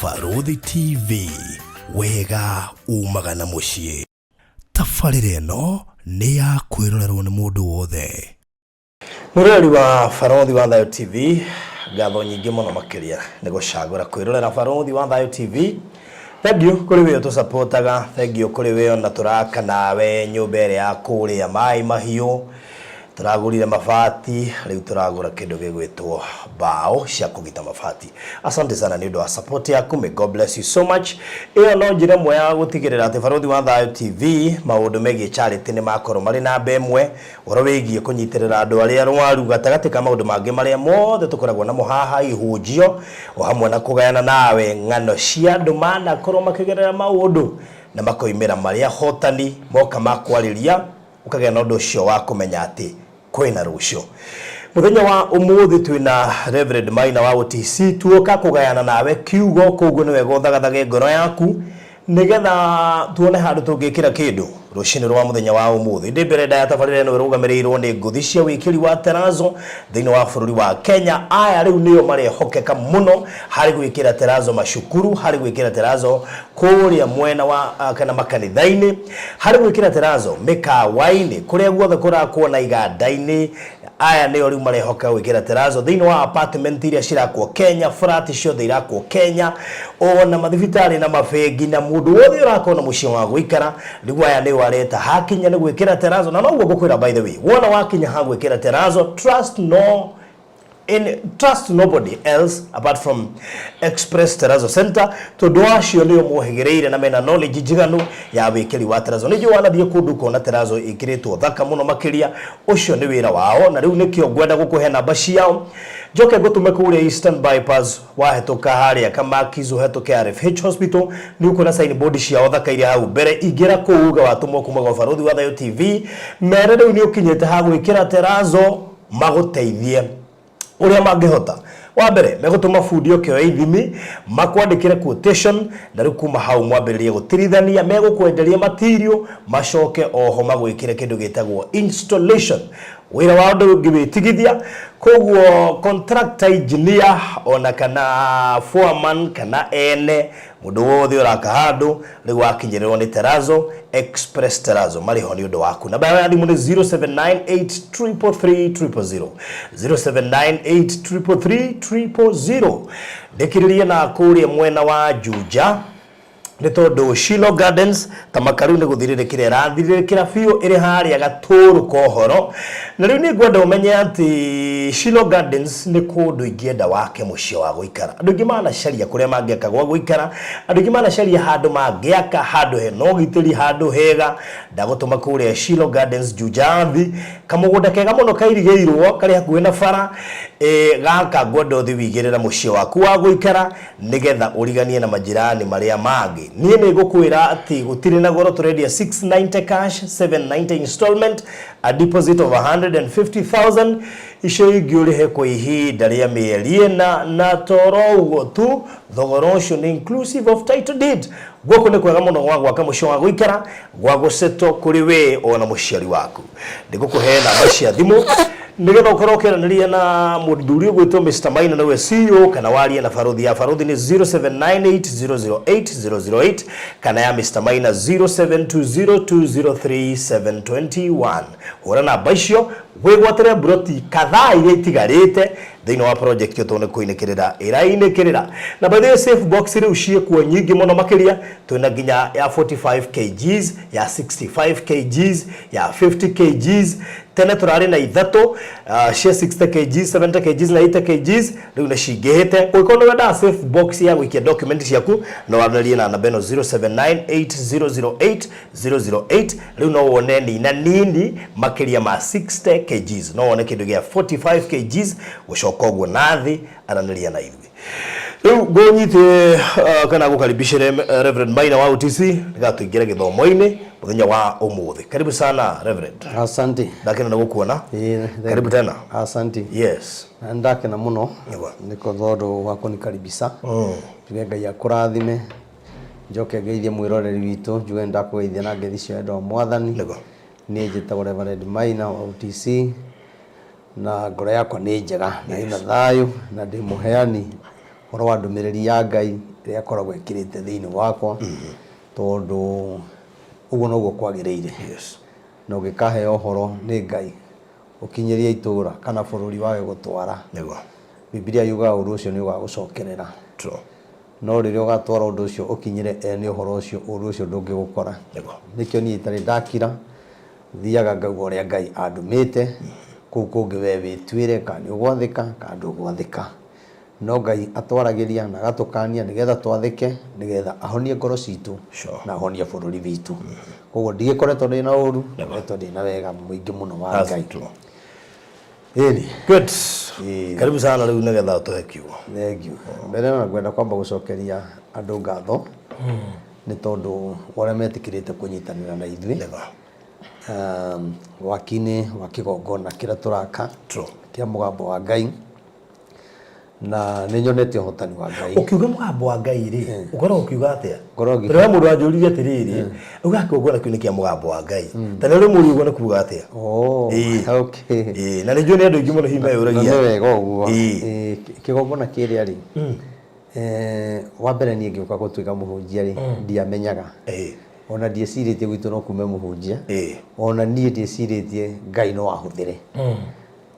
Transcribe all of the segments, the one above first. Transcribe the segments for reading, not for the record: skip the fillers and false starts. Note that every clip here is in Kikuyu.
Barũthi TV, wega umaga na mũciĩ. Tabarĩra ĩno nĩ ya kwĩrorerwo nĩ mũndũ wothe. Mwĩroreri wa Barũthi wa Thayũ TV, ngatho nyingĩ mũno makĩria nĩ gũcagũra kwĩrorera Barũthi wa Thayũ TV. Thengiũ kũrĩ we ũtũcapotaga, thengiũ kũrĩ we ona tũraka nawe nyũmba ĩrĩa ya kũrĩa Maĩ Mahiũ. Tũragũrire mabati, rĩu tũragũra kĩndũ gĩgwĩtwo mbaũ cia kũgita mabati. Asante sana nĩ ũndũ wa support yaku, may God bless you so much. Ĩyo no njĩra ĩmwe ya gũtigĩrĩra atĩ Barũthi wa Thayũ TV maũndũ megiĩ charity nĩ makorwo marĩ namba ĩmwe, ũhoro wĩgiĩ kũnyitĩrĩra andũ arĩa arwaru gatagatĩ ka maũndũ mangĩ marĩa mothe tũkoragwo namo haha, ihunjio, o hamwe na kũgayana nawe ng'ano cia andũ manakorwo makĩgerera maũndũ na makoimĩra marĩ ahotani moka makwarĩria ũkagĩa na ũndũ ũcio wa kũmenya atĩ kwĩna rũciũ. Mũthenya wa ũmũthĩ twĩna Reverend Maina wa OTC tuoka kũgayana nawe kiugo, koguo nĩ wega ũthagathage ngoro yaku nĩgetha tuone handũ tũngĩkĩra kĩndũ rũcinĩ rwa mũthenya wa ũmũthĩ. Ndĩ mbere ndaya tabarĩra ĩno ĩrũgamĩrĩirwo nĩ ngũthi cia wĩkĩri wa terazo thĩinĩ wa bũrũri wa Kenya. Aya rĩu nĩo marehokeka mũno harĩ gwĩkĩra terazo macukuru, harĩ gwĩkĩra terazo kũrĩa mwena wa kana makanitha-inĩ, harĩ gwĩkĩra terazo mĩkawa-inĩ, kũrĩa guothe kũrakwo na iganda-inĩ. Aya nĩo rĩu marehoka gwĩkĩra terazo thĩinĩ wa apartment iria cirakwo Kenya, flat ciothe irakwo Kenya, ona mathibitarĩ na mabengi na mũndũ wothe ũrakorwo na mũciĩ wa gũikara. Rĩu aya nĩo areta hakinya nĩ gwĩkĩra terazo. Na noguo ngũkwĩra, by the way, wona wakinya ha gwĩkĩra terazo, trust no in trust nobody else apart from Express Terrazzo Center, tondũ acio nĩo mohĩgĩrĩire na mena knowledge njiganu ya wĩkĩri wa terrazzo. Nĩ njũĩ wanathiĩ kũndũ ũkona terrazzo ĩkĩrĩtwo thaka mũno makĩria, ũcio nĩ wĩra wao, na rĩu nĩkĩo ngwenda gũkũhe namba ciao njoke ngũtũme kũrĩa Eastern Bypass, wahĩtũka harĩa Kamakis ũhetũke RFH Hospital, nĩ ũkuona signboard ciao thaka iria hau mbere. Ingĩra kũu uge watũmwo kuma gwa Barũthi wa Thayũ TV, mere rĩu nĩ ũkinyĩte ha gwĩkĩra terrazzo, magũteithie ũrĩa mangĩhota. Wa mbere megũtũma bundi oke oe ithimi, makwandĩkĩre quotation, na rĩu kuma hau mwambĩrĩrie gũtirithania. Megũkwenderia material, macoke oho magwĩkĩre kĩndũ gĩtagwo installation. Wĩra wao ndũngĩwĩtigithia, koguo contractor, engineer, ona kana foreman, kana ene mũndũ wothe ũraka handũ, rĩu wakinyĩrĩrwo nĩ terazo, Express Terrazzo marĩ ho nĩ ũndũ waku. Namba yao ya thimũ nĩ 0798333000, 0798333000. Ndĩkĩrĩrie na kũrĩa mwena wa Juja, nĩ tondũ Shilo Gardens tamaka rĩu nĩ gũthirĩrĩkĩra ĩrathirĩrĩkĩra biũ, ĩrĩ harĩa gatũrũ kohoro. Na rĩu nĩ ngwenda ũmenye atĩ Shilo Gardens nĩ kũndũ ingĩenda wake mũciĩ wa gũikara. Andũ aingĩ manacaria kũrĩa mangĩaka gwa gũikara, andũ aingĩ manacaria handũ mangĩaka, handũ hena ũgitĩri, handũ hega. Ndagũtũma kũrĩa Shilo Gardens Jujathi, kamũgũnda kega mũno kairigĩirwo karĩ hakuhĩ na bara. Gaka ngwenda ũthiĩ wĩigĩrĩre mũciĩ waku wa gũikara nĩgetha ũriganie na majirani marĩa mangĩ. Niĩ nĩ ngũkwĩra atĩ gũtirĩ na goro, tũrendia 690 cash, 790 installment, a deposit of 150,000, icio ingĩ ũrĩhe kwa ihinda rĩa mĩeri 4. Na toro ũguo tu, thogora ũcio nĩ inclusive of title deed. Gũkũ nĩ kwega mũno gwa gwaka mũciĩ wa gũikara, gwa gũcetwo kũrĩ we ona mũciari waku. Ndĩgũkũhe namba cia thimũ nĩgetha ũkorwo ũkĩaranĩria na mũthuri ũgwĩtwo Mr Maina, nĩwe CEO, kana warie na baruthi. Ya baruthi nĩ 0798008008, kana ya Mr Maina 0720203721. Hũra namba icio wĩgwatĩre mburoti kadhaa iria itigarĩte thĩinĩ wa project ĩyo, tondũ nĩ kũinĩkĩrĩra ĩrainĩkĩrĩra. Na by the way, safe box rĩu ciĩkuo nyingĩ mũno makĩria. Twĩna nginya ya 45 kgs, ya 65 kgs, ya 50 kgs. Tene tũrarĩ na ithatũ, cia 60 kgs, 70 kgs na 80 kgs. Rĩu nĩ cingĩhĩte. Kũngĩkorwo nĩ wendaga safe box ya gũikia document ciaku, no waranĩrie na namba ĩno 0798008008. Rĩu no wone nina nini makĩria ma 60 kgs, no wone kĩndũ gĩa 45 kgs gũcoka ũguo nathĩ. Aranĩria na ithuĩ. Rĩu ngũnyite kana ngũkaribicĩre Reverend Maina wa OTC nĩgetha tũingĩre gĩthomo-inĩ mũthenya wa ũmũthĩ. Karibu sana, Reverend. Asante. Ndakena nĩ gũkuona. Ĩĩ. Karibu tena. Asante. Yes. Na ndakena mũno Nĩguo. nĩ tondũ wa kũnikaribisha. Njuge Ngai akũrathime. Njoke ngeithie mwĩroreri witũ, njuge nĩndakũgeithia na ngeithi cia wendo wa Mwathani. Nĩguo. Niĩ njĩtagwo Reverend Maina wa OTC, na ngoro yakwa nĩ njega na ĩna thayũ, na ndĩ mũheani Ũhoro wa ndũmĩrĩri ya Ngai ĩrĩa akoragwo ĩkĩrĩte thĩinĩ wakwa, tondũ ũguo noguo kwagĩrĩire. Na ũngĩkaheo ũhoro nĩ Ngai ũkinyĩrie itũra kana bũrũri wage gũtwara, Bibilia yugaga ũndũ ũcio nĩ ũgagũcokerera. No rĩrĩa ũgatwara ũndũ ũcio ũkinyĩre ene ũhoro ũcio, ũndũ ũcio ndũngĩgũkora. Nĩkĩo niĩ itarĩ ndakira, thiaga ngauga ũrĩa Ngai andũmĩte, kũu kũngĩ we wĩtuĩre kana nĩ ũgwathĩka kana ndũgwathĩka. No Ngai atwaragĩria na agatũkania nĩgetha twathĩke, nĩgetha ahonie ngoro citũ na ahonie bũrũri witũ. Koguo ndigĩkoretwo ndĩna ũru, ngoretwo ndĩna wega mũingĩ mũno wa Ngai. Ĩni. Good. Karibu sana rĩu nĩgetha ũtũhe kiugo. Thank you. Mbere na ngwenda kwamba gũcokeria andũ ngatho nĩ tondũ wa ũrĩa metĩkĩrĩte kũnyitanĩra na ithuĩ waki-inĩ wa kĩgongona kĩrĩa tũraka kĩa mũgambo wa Ngai. Na nĩ nyonete ũhotani wa Ngai. Ũkiuga mũgambo wa Ngai rĩ, ũkoragwo ũkiuga atĩa? Ngoragwo ngiuga- Tondũ he mũndũ wanjũririe atĩrĩrĩ, uga kĩgongona kĩu nĩ kĩa mũgambo wa Ngai. Ta nĩ ũrĩ mũriũ ũguo nĩ kuga atĩa? Oh, okay. Ĩĩ, na nĩ njũĩ nĩ andũ aingĩ mũno hihi Na meyũragia. nĩ wega ũguo. Ĩĩ, kĩgongona kĩrĩa rĩ, wa mbere niĩ ngĩũka gũtuĩka mũhunjia rĩ, ndiamenyaga. Ona ndiecirĩtie gwitũ no kume mũhunjia. Ona niĩ ndiecirĩtie Ngai no ahũthĩre.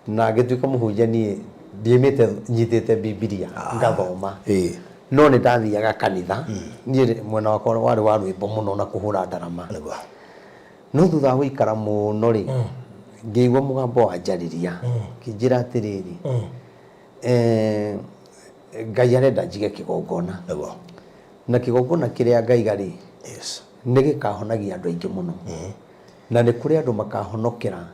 Na ngĩtuĩka mũhunjia niĩ ndiaimĩte nyitĩte Bibilia ngathoma. No nĩ ndathiaga kanitha. Niĩ mwena wakwa warĩ wa rwĩmbo mũno na kũhũra ndarama. No thutha wa gũikara mũno rĩ, ngĩigua mũgambo wanjarĩria, ũkĩnjĩra atĩrĩrĩ, Ngai arenda njige kĩgongona. Na kĩgongona kĩrĩa ngaiga rĩ, nĩ gĩkahonagia andũ aingĩ mũno. Na nĩ kũrĩ andũ makahonokera,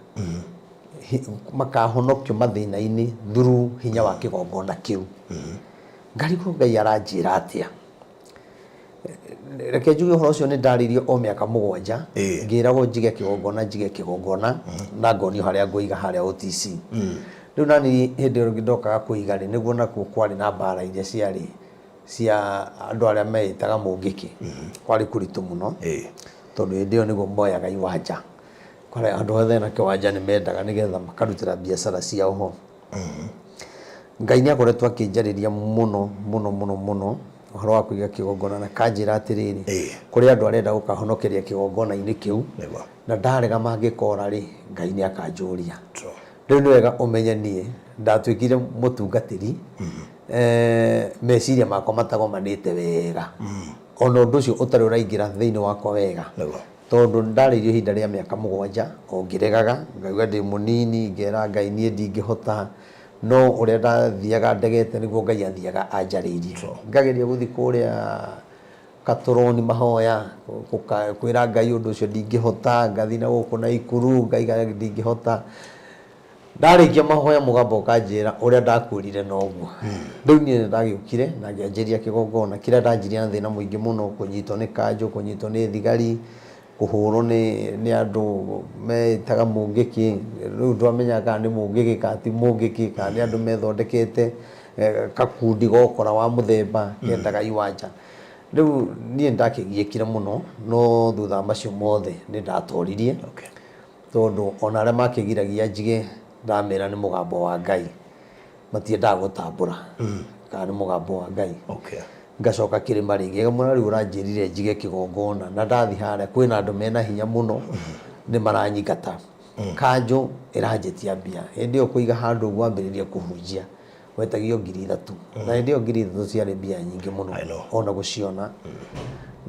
makahonokio mathĩna-inĩ through hinya wa kĩgongona kĩu. Ngarigwo Ngai aranjĩra atĩa. Reke njuge ũhoro ũcio nĩ ndarĩirio o mĩaka 7, ngĩragwo njige kĩgongona, njige kĩgongona, na ngonio harĩa ngũiga harĩa OTC. Rĩu nani hĩndĩ ĩyo ndokaga kũiga rĩ, nĩguo nakuo kwarĩ na mbara iria ciarĩ cia andũ arĩa meĩtaga mũngĩkĩ. Kwarĩ kũritũ mũno, tondũ hĩndĩ ĩyo nĩguo moyaga iwanja. Kwarĩ andũ othe na kĩwanja nĩ mendaga nĩgetha makarutĩra biacara ciao ho. Ngai nĩ akoretwo akĩnjarĩria mũno mũno mũno mũno ũhoro wa kũiga kĩgongona na akanjĩra atĩrĩrĩ, kũrĩ andũ arenda gũkahonokeria kĩgongona-inĩ kĩu, na ndarega mangĩkora rĩ, Ngai nĩ akanjũria. Rĩu nĩ wega ũmenye niĩ ndatuĩkire mũtungatĩri, meciria makwa matagomanĩte wega, ona ũndũ ũcio ũtarĩ ũraingĩra thĩinĩ wakwa wega. Tondũ ndarĩirio ihinda rĩa mĩaka 7 o ngĩregaga, ngauga ndĩ mũnini, ngera Ngai niĩ ndingĩhota, no ũrĩa ndathiaga ndegete nĩguo Ngai athiaga anjarĩirie. Ngageria gũthiĩ kũrĩa Katũroni mahoya, kwĩra Ngai ũndũ ũcio ndingĩhota, ngathiĩ na gũkũ Naikuru ngaiga ndingĩhota. Ndarĩkia mahoya mũgambo ũkanjĩra ũrĩa ndakwĩrire noguo. Rĩu niĩ nĩ ndagĩũkire na ngĩanjĩrĩria kĩgongona kĩrĩa ndanjirie na thĩna mũingĩ mũno, kũnyitwo nĩ kanjũ, kũnyitwo nĩ thigari, kũhũrwo nĩ andũ meĩtaga mũngĩkĩ, rĩu ndwamenyaga kana nĩ mũngĩkĩ kana ti mũngĩkĩ, kana nĩ andũ methondekete gakundi ga ũkora wa mũthemba kendaga iwanja. Rĩu niĩ nĩ ndakĩgiĩkire mũno, no thutha wa macio mothe nĩ ndatoririe. Tondũ o na arĩa makĩgiragia njige ndamera nĩ mũgambo wa Ngai, matiendaga gũtambũra kana nĩ mũgambo wa Ngai. Ngacoka kĩrĩma rĩngĩ, ngamwĩra rĩu ũranjĩrire njige kĩgongona na ndathiĩ harĩa kwĩna andũ mena hinya mũno nĩ maranyingata. Kanjũ ĩranjĩtia mbia. Hĩndĩ ĩyo kũiga handũ ũguo wambĩrĩrie kũhunjia wetagio 3000. Na hĩndĩ ĩyo 3000 ciarĩ mbia nyingĩ mũno ona gũciona.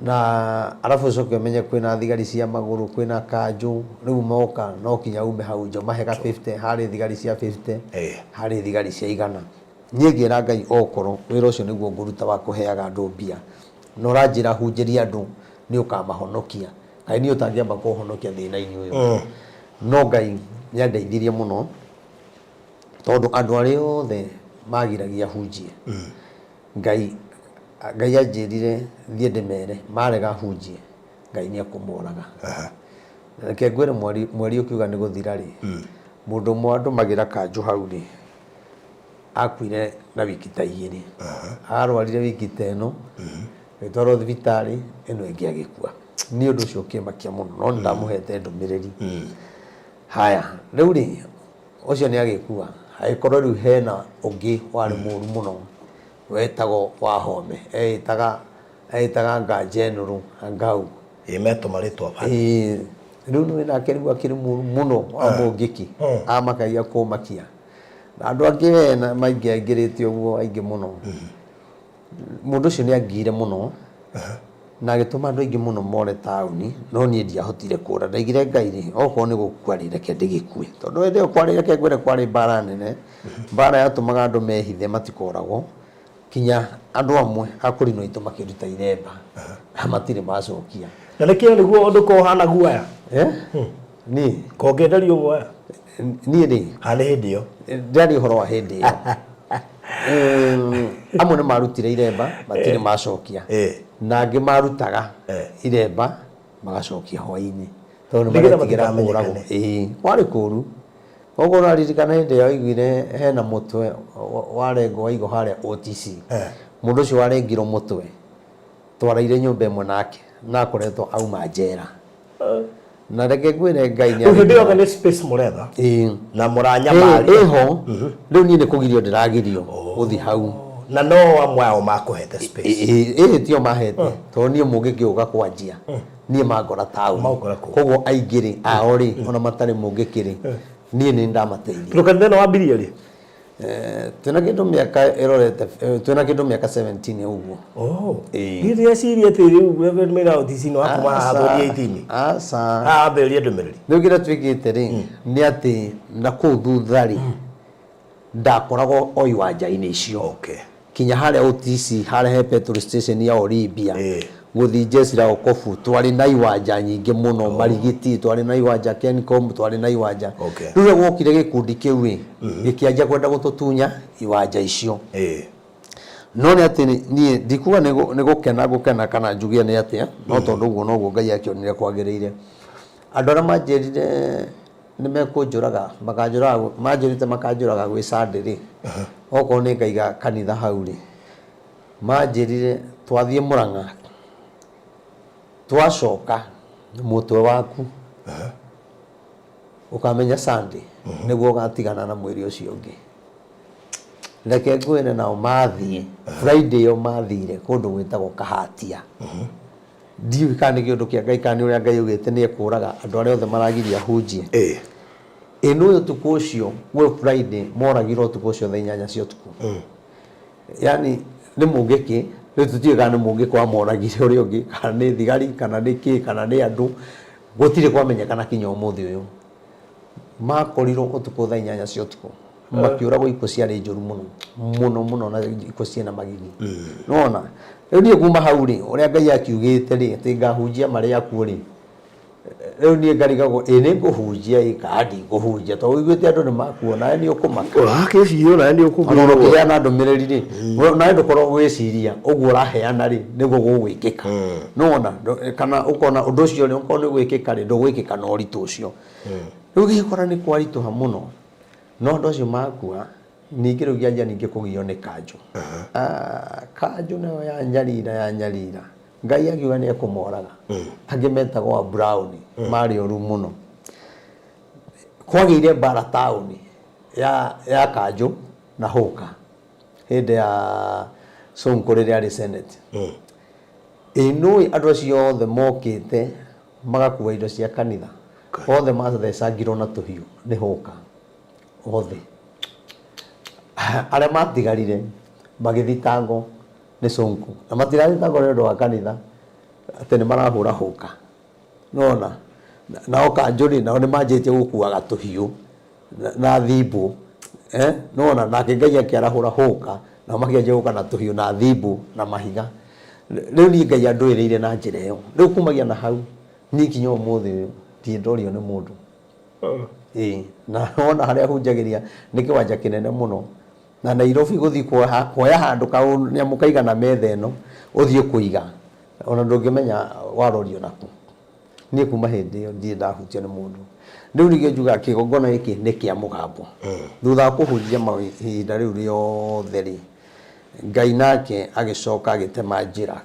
Na arabu ũcoke ũmenye kwĩna thigari cia magũrũ, kwĩna kanjũ, rĩu moka no kinya ume hau nja ũmahe ga 50, harĩ thigari cia 50, harĩ thigari cia 100. Niĩ ngĩra Ngai okorwo wĩra ũcio nĩguo ngũruta wa kũheaga andũ mbia, na ũranjĩra hunjĩrie andũ nĩ ũkamahonokia, kaĩ niĩ ũtangĩamba kũhonokia thĩna-inĩ ũyũ? No Ngai nĩ andeithirie mũno. Tondũ andũ arĩa othe magiragia hunjie, Ngai Ngai anjĩrire thiĩ ndĩmere, marega hunjie, Ngai nĩ ekũmoraga. Reke ngwĩre mweri mweri ũkiuga nĩ gũthira rĩ, mũndũ ũmwe wandũmagĩra kanjũ hau rĩ, akuire na wiki ta igĩrĩ. Arwarire wiki ta ĩno, agĩtwarwo thibitarĩ, ĩno ĩngĩ agĩkua. Niĩ ũndũ ũcio ũkĩmakia mũno, no nĩ ndamũhete ndũmĩrĩri. Haya, rĩu rĩ, Ũcio nĩ agĩkua. Hagĩkorwo rĩu hena ũngĩ warĩ mũru mũno, Wetagwo Wahome, eĩtaga eĩtaga nga General Angau. Ĩ metwo marĩtwa ba. Ĩĩ, rĩu nĩwe nake rĩu akĩrĩ mũru mũno wa mũngĩki, amakagia kũmakia. Na andũ angĩ we na maingĩ aingĩrĩte ũguo aingĩ mũno. Mũndũ ũcio nĩ angiire mũno na agĩtũma andũ aingĩ mũno more taũni, no niĩ ndiahotire kũra. Ndaigire Ngai rĩ, okorwo nĩ gũkua rĩ, reke ndĩgĩkue. Tondũ hĩndĩ ĩyo kwarĩ, reke ngwĩre kwarĩ mbara nene, mbara yatũmaga andũ mehithe matikoragwo, kinya andũ amwe a kũrinũ aitũ makĩruta iremba na matirĩ macokia. Na nĩkĩo nĩguo ũndũ ko ũhana guoya? Eh? Niĩ? Kongĩenderio guoya? Niĩ rĩ? Kana nĩ hĩndĩ ĩyo? Ndĩraria ũhoro wa hĩndĩ ĩyo. Amwe nĩ marutire iremba matirĩ macokia. Na angĩ marutaga iremba magacokia hwainĩ tondũ nĩ Nĩgetha maretigĩra kũragwo. matikamenyekane. Ĩĩ, kwarĩ kũru. Koguo ũraririkana hĩndĩ ĩyo aiguire hena mũtwe warengwo waigwo harĩa OTC. Mũndũ ũcio warengirwo mũtwe twaraire nyũmba ĩmwe nake na akoretwo auma njera. Na reke ngwĩre Ngai nĩ Rĩu hĩndĩ yothe nĩ space mũretha Ĩĩ. na mũranyamaria. Ĩho rĩu niĩ nĩ kũgirio ndĩragirio gũthiĩ hau. Na no amwe ao makũhete space. Ĩĩ tio mahete tondũ niĩ mũngĩkĩ ũka kwanjia niĩ mangora taũni. Magũkora kũu. Koguo aingĩ rĩ ao rĩ ona matarĩ mũngĩkĩ rĩ niĩ nĩ ndamateithia. Tondũ kanitha ĩno wambirie rĩ? Twĩna kĩndũ mĩaka ĩrorete twĩna kĩndũ mĩaka 17 ũguo. Oh. Ĩĩ. Niĩ ndĩreciria atĩ rĩu Reverend Maina OTC nĩ wa kuma haha thũri 18. Aca. Haha ambĩrĩrie ndũmĩrĩri. Rĩu kĩrĩa twĩkĩte rĩ nĩ atĩ na kũu thutha rĩ ndakoragwo o iwanja-inĩ icio. Okay. Kinya harĩa OTC harĩa he petrol station ya Olympia Ĩĩ. gũthiĩ jeshi la wokovu twarĩ na iwanja nyingĩ mũno Marigiti twarĩ na iwanja Kencom twarĩ na iwanja. Okay. Rĩu rĩrĩa gwokire gĩkundi kĩu ĩ gĩkĩanjia kwenda gũtũtunya iwanja icio. Ĩĩ. No nĩ atĩ niĩ ndikuga nĩ gũkena ngũkena kana njuge nĩ atĩa no tondũ ũguo noguo Ngai akĩonire kwagĩrĩire. Andũ arĩa manjĩrire nĩ mekũnjũraga makanjũraga manjĩrĩte makanjũraga gwĩ Sunday rĩ okorwo nĩ ngaiga kanitha hau rĩ manjĩrire twathiĩ Mũrang'a twacoka mũtwe waku ũkamenya Sunday nĩguo ũgatigana na mwĩrĩ ũcio ũngĩ. Reke ngwĩre nao mathiĩ Friday ĩyo mathire kũndũ gwĩtagwo Kahatia. Ndiũĩ kana nĩ kĩũndũ kĩa Ngai kana nĩ ũrĩa Ngai augĩte nĩ ekũraga andũ arĩa othe maragiria hunjie. Ĩĩ. Ĩ nĩ ũĩ ũtukũ ũcio gwĩ Friday moragirwo ũtukũ ũcio thaa inyanya cia ũtukũ. Yaani nĩ mũngĩkĩ, rĩu tũtiũĩ kana nĩ mũngĩkĩ wamoragire ũrĩa ũngĩ kana nĩ thigari kana nĩ kĩ kana nĩ andũ, gũtirĩ kwamenyekana kinya ũmũthĩ ũyũ. Makorirwo ũtukũ thaa inyanya cia ũtukũ makĩũragwo ikuũ ciarĩ njũru mũno mũno mũno na ikuũ ciĩna magigi. Nĩwona? Rĩu niĩ kuma hau rĩ, ũrĩa Ngai akiugĩte rĩ, atĩ ngahunjia marĩ akuũ rĩ, rĩu niĩ ngarigagwo ĩ nĩ ngũhunjia ĩ kana ndikũhunjia tondũ ũiguĩte andũ nĩ makua nawe nĩ ũkũmaka. Ũrakĩciria onawe nĩ Ona ũkũgwĩrwo. ũkĩheana ndũmĩrĩri rĩ, nawe ndũkoragwo ũgĩciria ũguo ũraheana rĩ nĩguo gũgwĩkĩka. Nĩwona? Kana ũkona ũndũ ũcio rĩ, okorwo nĩ gwĩkĩka rĩ, ndũgwĩkĩka na ũritũ ũcio. Rĩu ũgĩkora nĩ kwaritũha mũno, no andũ acio makua, ningĩ rĩu ngĩanjia ningĩ kũgio nĩ kanjũ. Kanjũ nayo yanyarira yanyarira, Ngai akiuga nĩ ekũmoraga. Angĩ metagwo a Brown, marĩ oru mũno. Kwagĩire mbara taũni ya, ya kanjũ na Hũka hĩndĩ ya Sonko rĩrĩa arĩ Senate. Ĩ nĩũĩ andũ acio othe mokĩte magakua indo cia kanitha othe mathecangirwo na tũhiũ nĩ Hũka othe. Arĩa matigarire magĩthitangwo nĩ Sonko na matirathitangwo nĩ ũndũ wa kanitha atĩ nĩ marahũra Hũka. Nĩwona? Nao kanjũ rĩ nao nĩ manjĩtie gũkuaga tũhiũ na thimbũ eh, nĩwona? Nake Ngai akĩarahũra Hũka nao makĩanjia gũka na tũhiũ na thimbũ na mahiga. Rĩu niĩ Ngai andũĩrĩire na njĩra ĩyo. Rĩu kumagia na hau niĩ nginya ũmũthĩ ũyũ ndirĩ ndorio nĩ mũndũ. Ĩĩ, na wona harĩa hunjagĩria nĩ kĩwanja kĩnene mũno. Na Nairobi gũthiĩ kuoya handũ kanyamũ kaigana metha ĩno ũthiĩ kũiga ona ndũngĩmenya warorio nakũ. Niĩ kuma hĩndĩ ĩyo ndirĩ ndahutio nĩ mũndũ. Rĩu nĩkĩo njugaga kĩgongona gĩkĩ nĩ kĩa mũgambo. Thutha wa kũhunjia ihinda rĩu rĩothe rĩ, Ngai nake agĩcoka agĩtema njĩra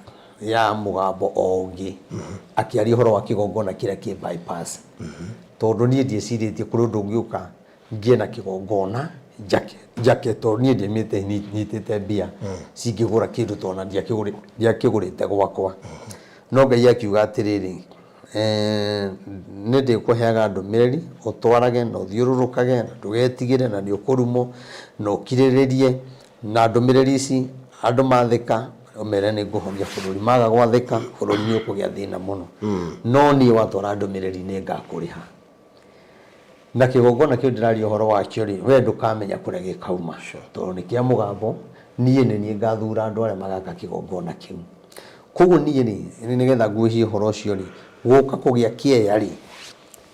ya mũgambo o ũngĩ, akĩaria ũhoro wa kĩgongona kĩrĩa kĩ bypass. Tondũ niĩ ndiecirĩtie kũrĩ ũndũ ũngĩũka ngĩe na kĩgongona Njake njake tondũ niĩ ndiaimĩte nyitĩte mbia cingĩgũra kĩndũ tondũ ona ndiakĩgũrĩte gwakwa. No Ngai akiuga atĩrĩrĩ, nĩ ndĩkũheaga ndũmĩrĩri ũtwarage na ũthiũrũrũkage na ndũgetigĩre na nĩ ũkũrumwo na ũkirĩrĩrie na ndũmĩrĩri ici andũ mathĩka ũmere nĩ ngũhonia bũrũri, maga gwathĩka bũrũri nĩ ũkũgĩa thĩna mũno. No niĩ watwara ndũmĩrĩri nĩ ngakũrĩha. Na kĩgongona kĩu ndĩraria ũhoro wakĩo rĩ, we ndũkamenya kũrĩa gĩkauma, tondũ nĩ kĩa mũgambo, niĩ nĩ niĩ ngathura andũ arĩa magaka kĩgongona kĩu. Koguo niĩ rĩ, nĩgetha nguhĩhie ũhoro ũcio rĩ, gũka kũgĩa kĩeya rĩ,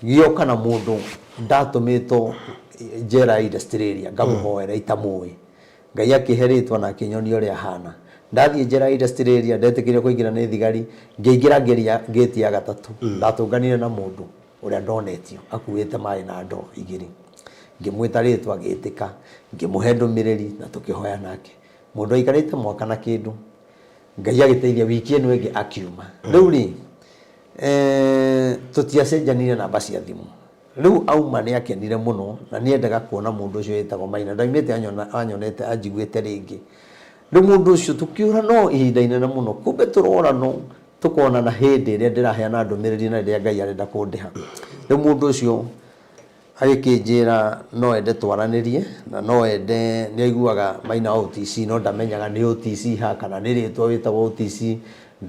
gĩoka na mũndũ ndatũmĩtwo njera ya industrial area ngamũhoere itamũĩ. Ngai akĩhe rĩtwa na akĩnyonia ũrĩa ahana. Ndathiĩ njera ya industrial area, ndetĩkĩrio kũingĩra nĩ thigari, ngĩingĩra ngĩti ya gatatũ, ndatũnganire na mũndũ ũrĩa ndonetio akuĩte maĩ na ndoo igĩrĩ. Ngĩmwĩta rĩtwa agĩtĩka, ngĩmũhe ndũmĩrĩri na tũkĩhoya nake. Mũndũ aikarĩte mwaka na kĩndũ, Ngai agĩteithia wiki ĩno ĩngĩ akiuma. Rĩu rĩ, tũtiacenjanirie namba cia thimũ. Rĩu auma nĩ akenire mũno na nĩ endaga kuona mũndũ ũcio wĩtagwo Maina. Ndaumĩte anyonete anjiguĩte rĩngĩ. Rĩu mũndũ ũcio tũkĩũra no ihinda inene mũno, kumbe tũrorano tũkonana hĩndĩ ĩrĩa ndĩraheana ndũmĩrĩri na rĩrĩa Ngai arenda kũndĩha. Rĩu mũndũ ũcio agĩkĩnjĩra no ende twaranĩrie na no ende nĩ aiguaga Maina wa OTC no ndamenyaga nĩ OTC ha kana nĩ rĩtwa wĩtagwo OTC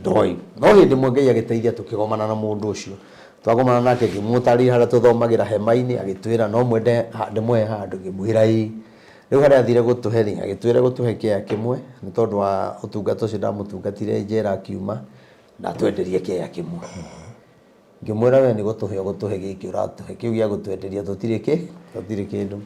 ndoĩ. No hĩndĩ ĩmwe Ngai agĩteithia tũkĩgomana na mũndũ ũcio. Twagomana nake ngĩmũtarĩria harĩa tũthomagĩra hema-inĩ agĩtwĩra no mwende ndĩmũhe handũ ngĩmwĩra ĩĩ. Rĩu harĩa athire gũtũhe rĩ, agĩtwĩra gũtũhe kĩea kĩmwe nĩ tondũ wa ũtungata ũcio ndamũtungatire njera akiuma na atwenderie kĩea kĩmwe. Ngĩmwĩra we nĩ gũtũhe ũgũtũhe gĩkĩ ũratũhe, kĩu gĩa gũtwenderia tũtirĩ kĩ, tũtirĩ kĩndũ.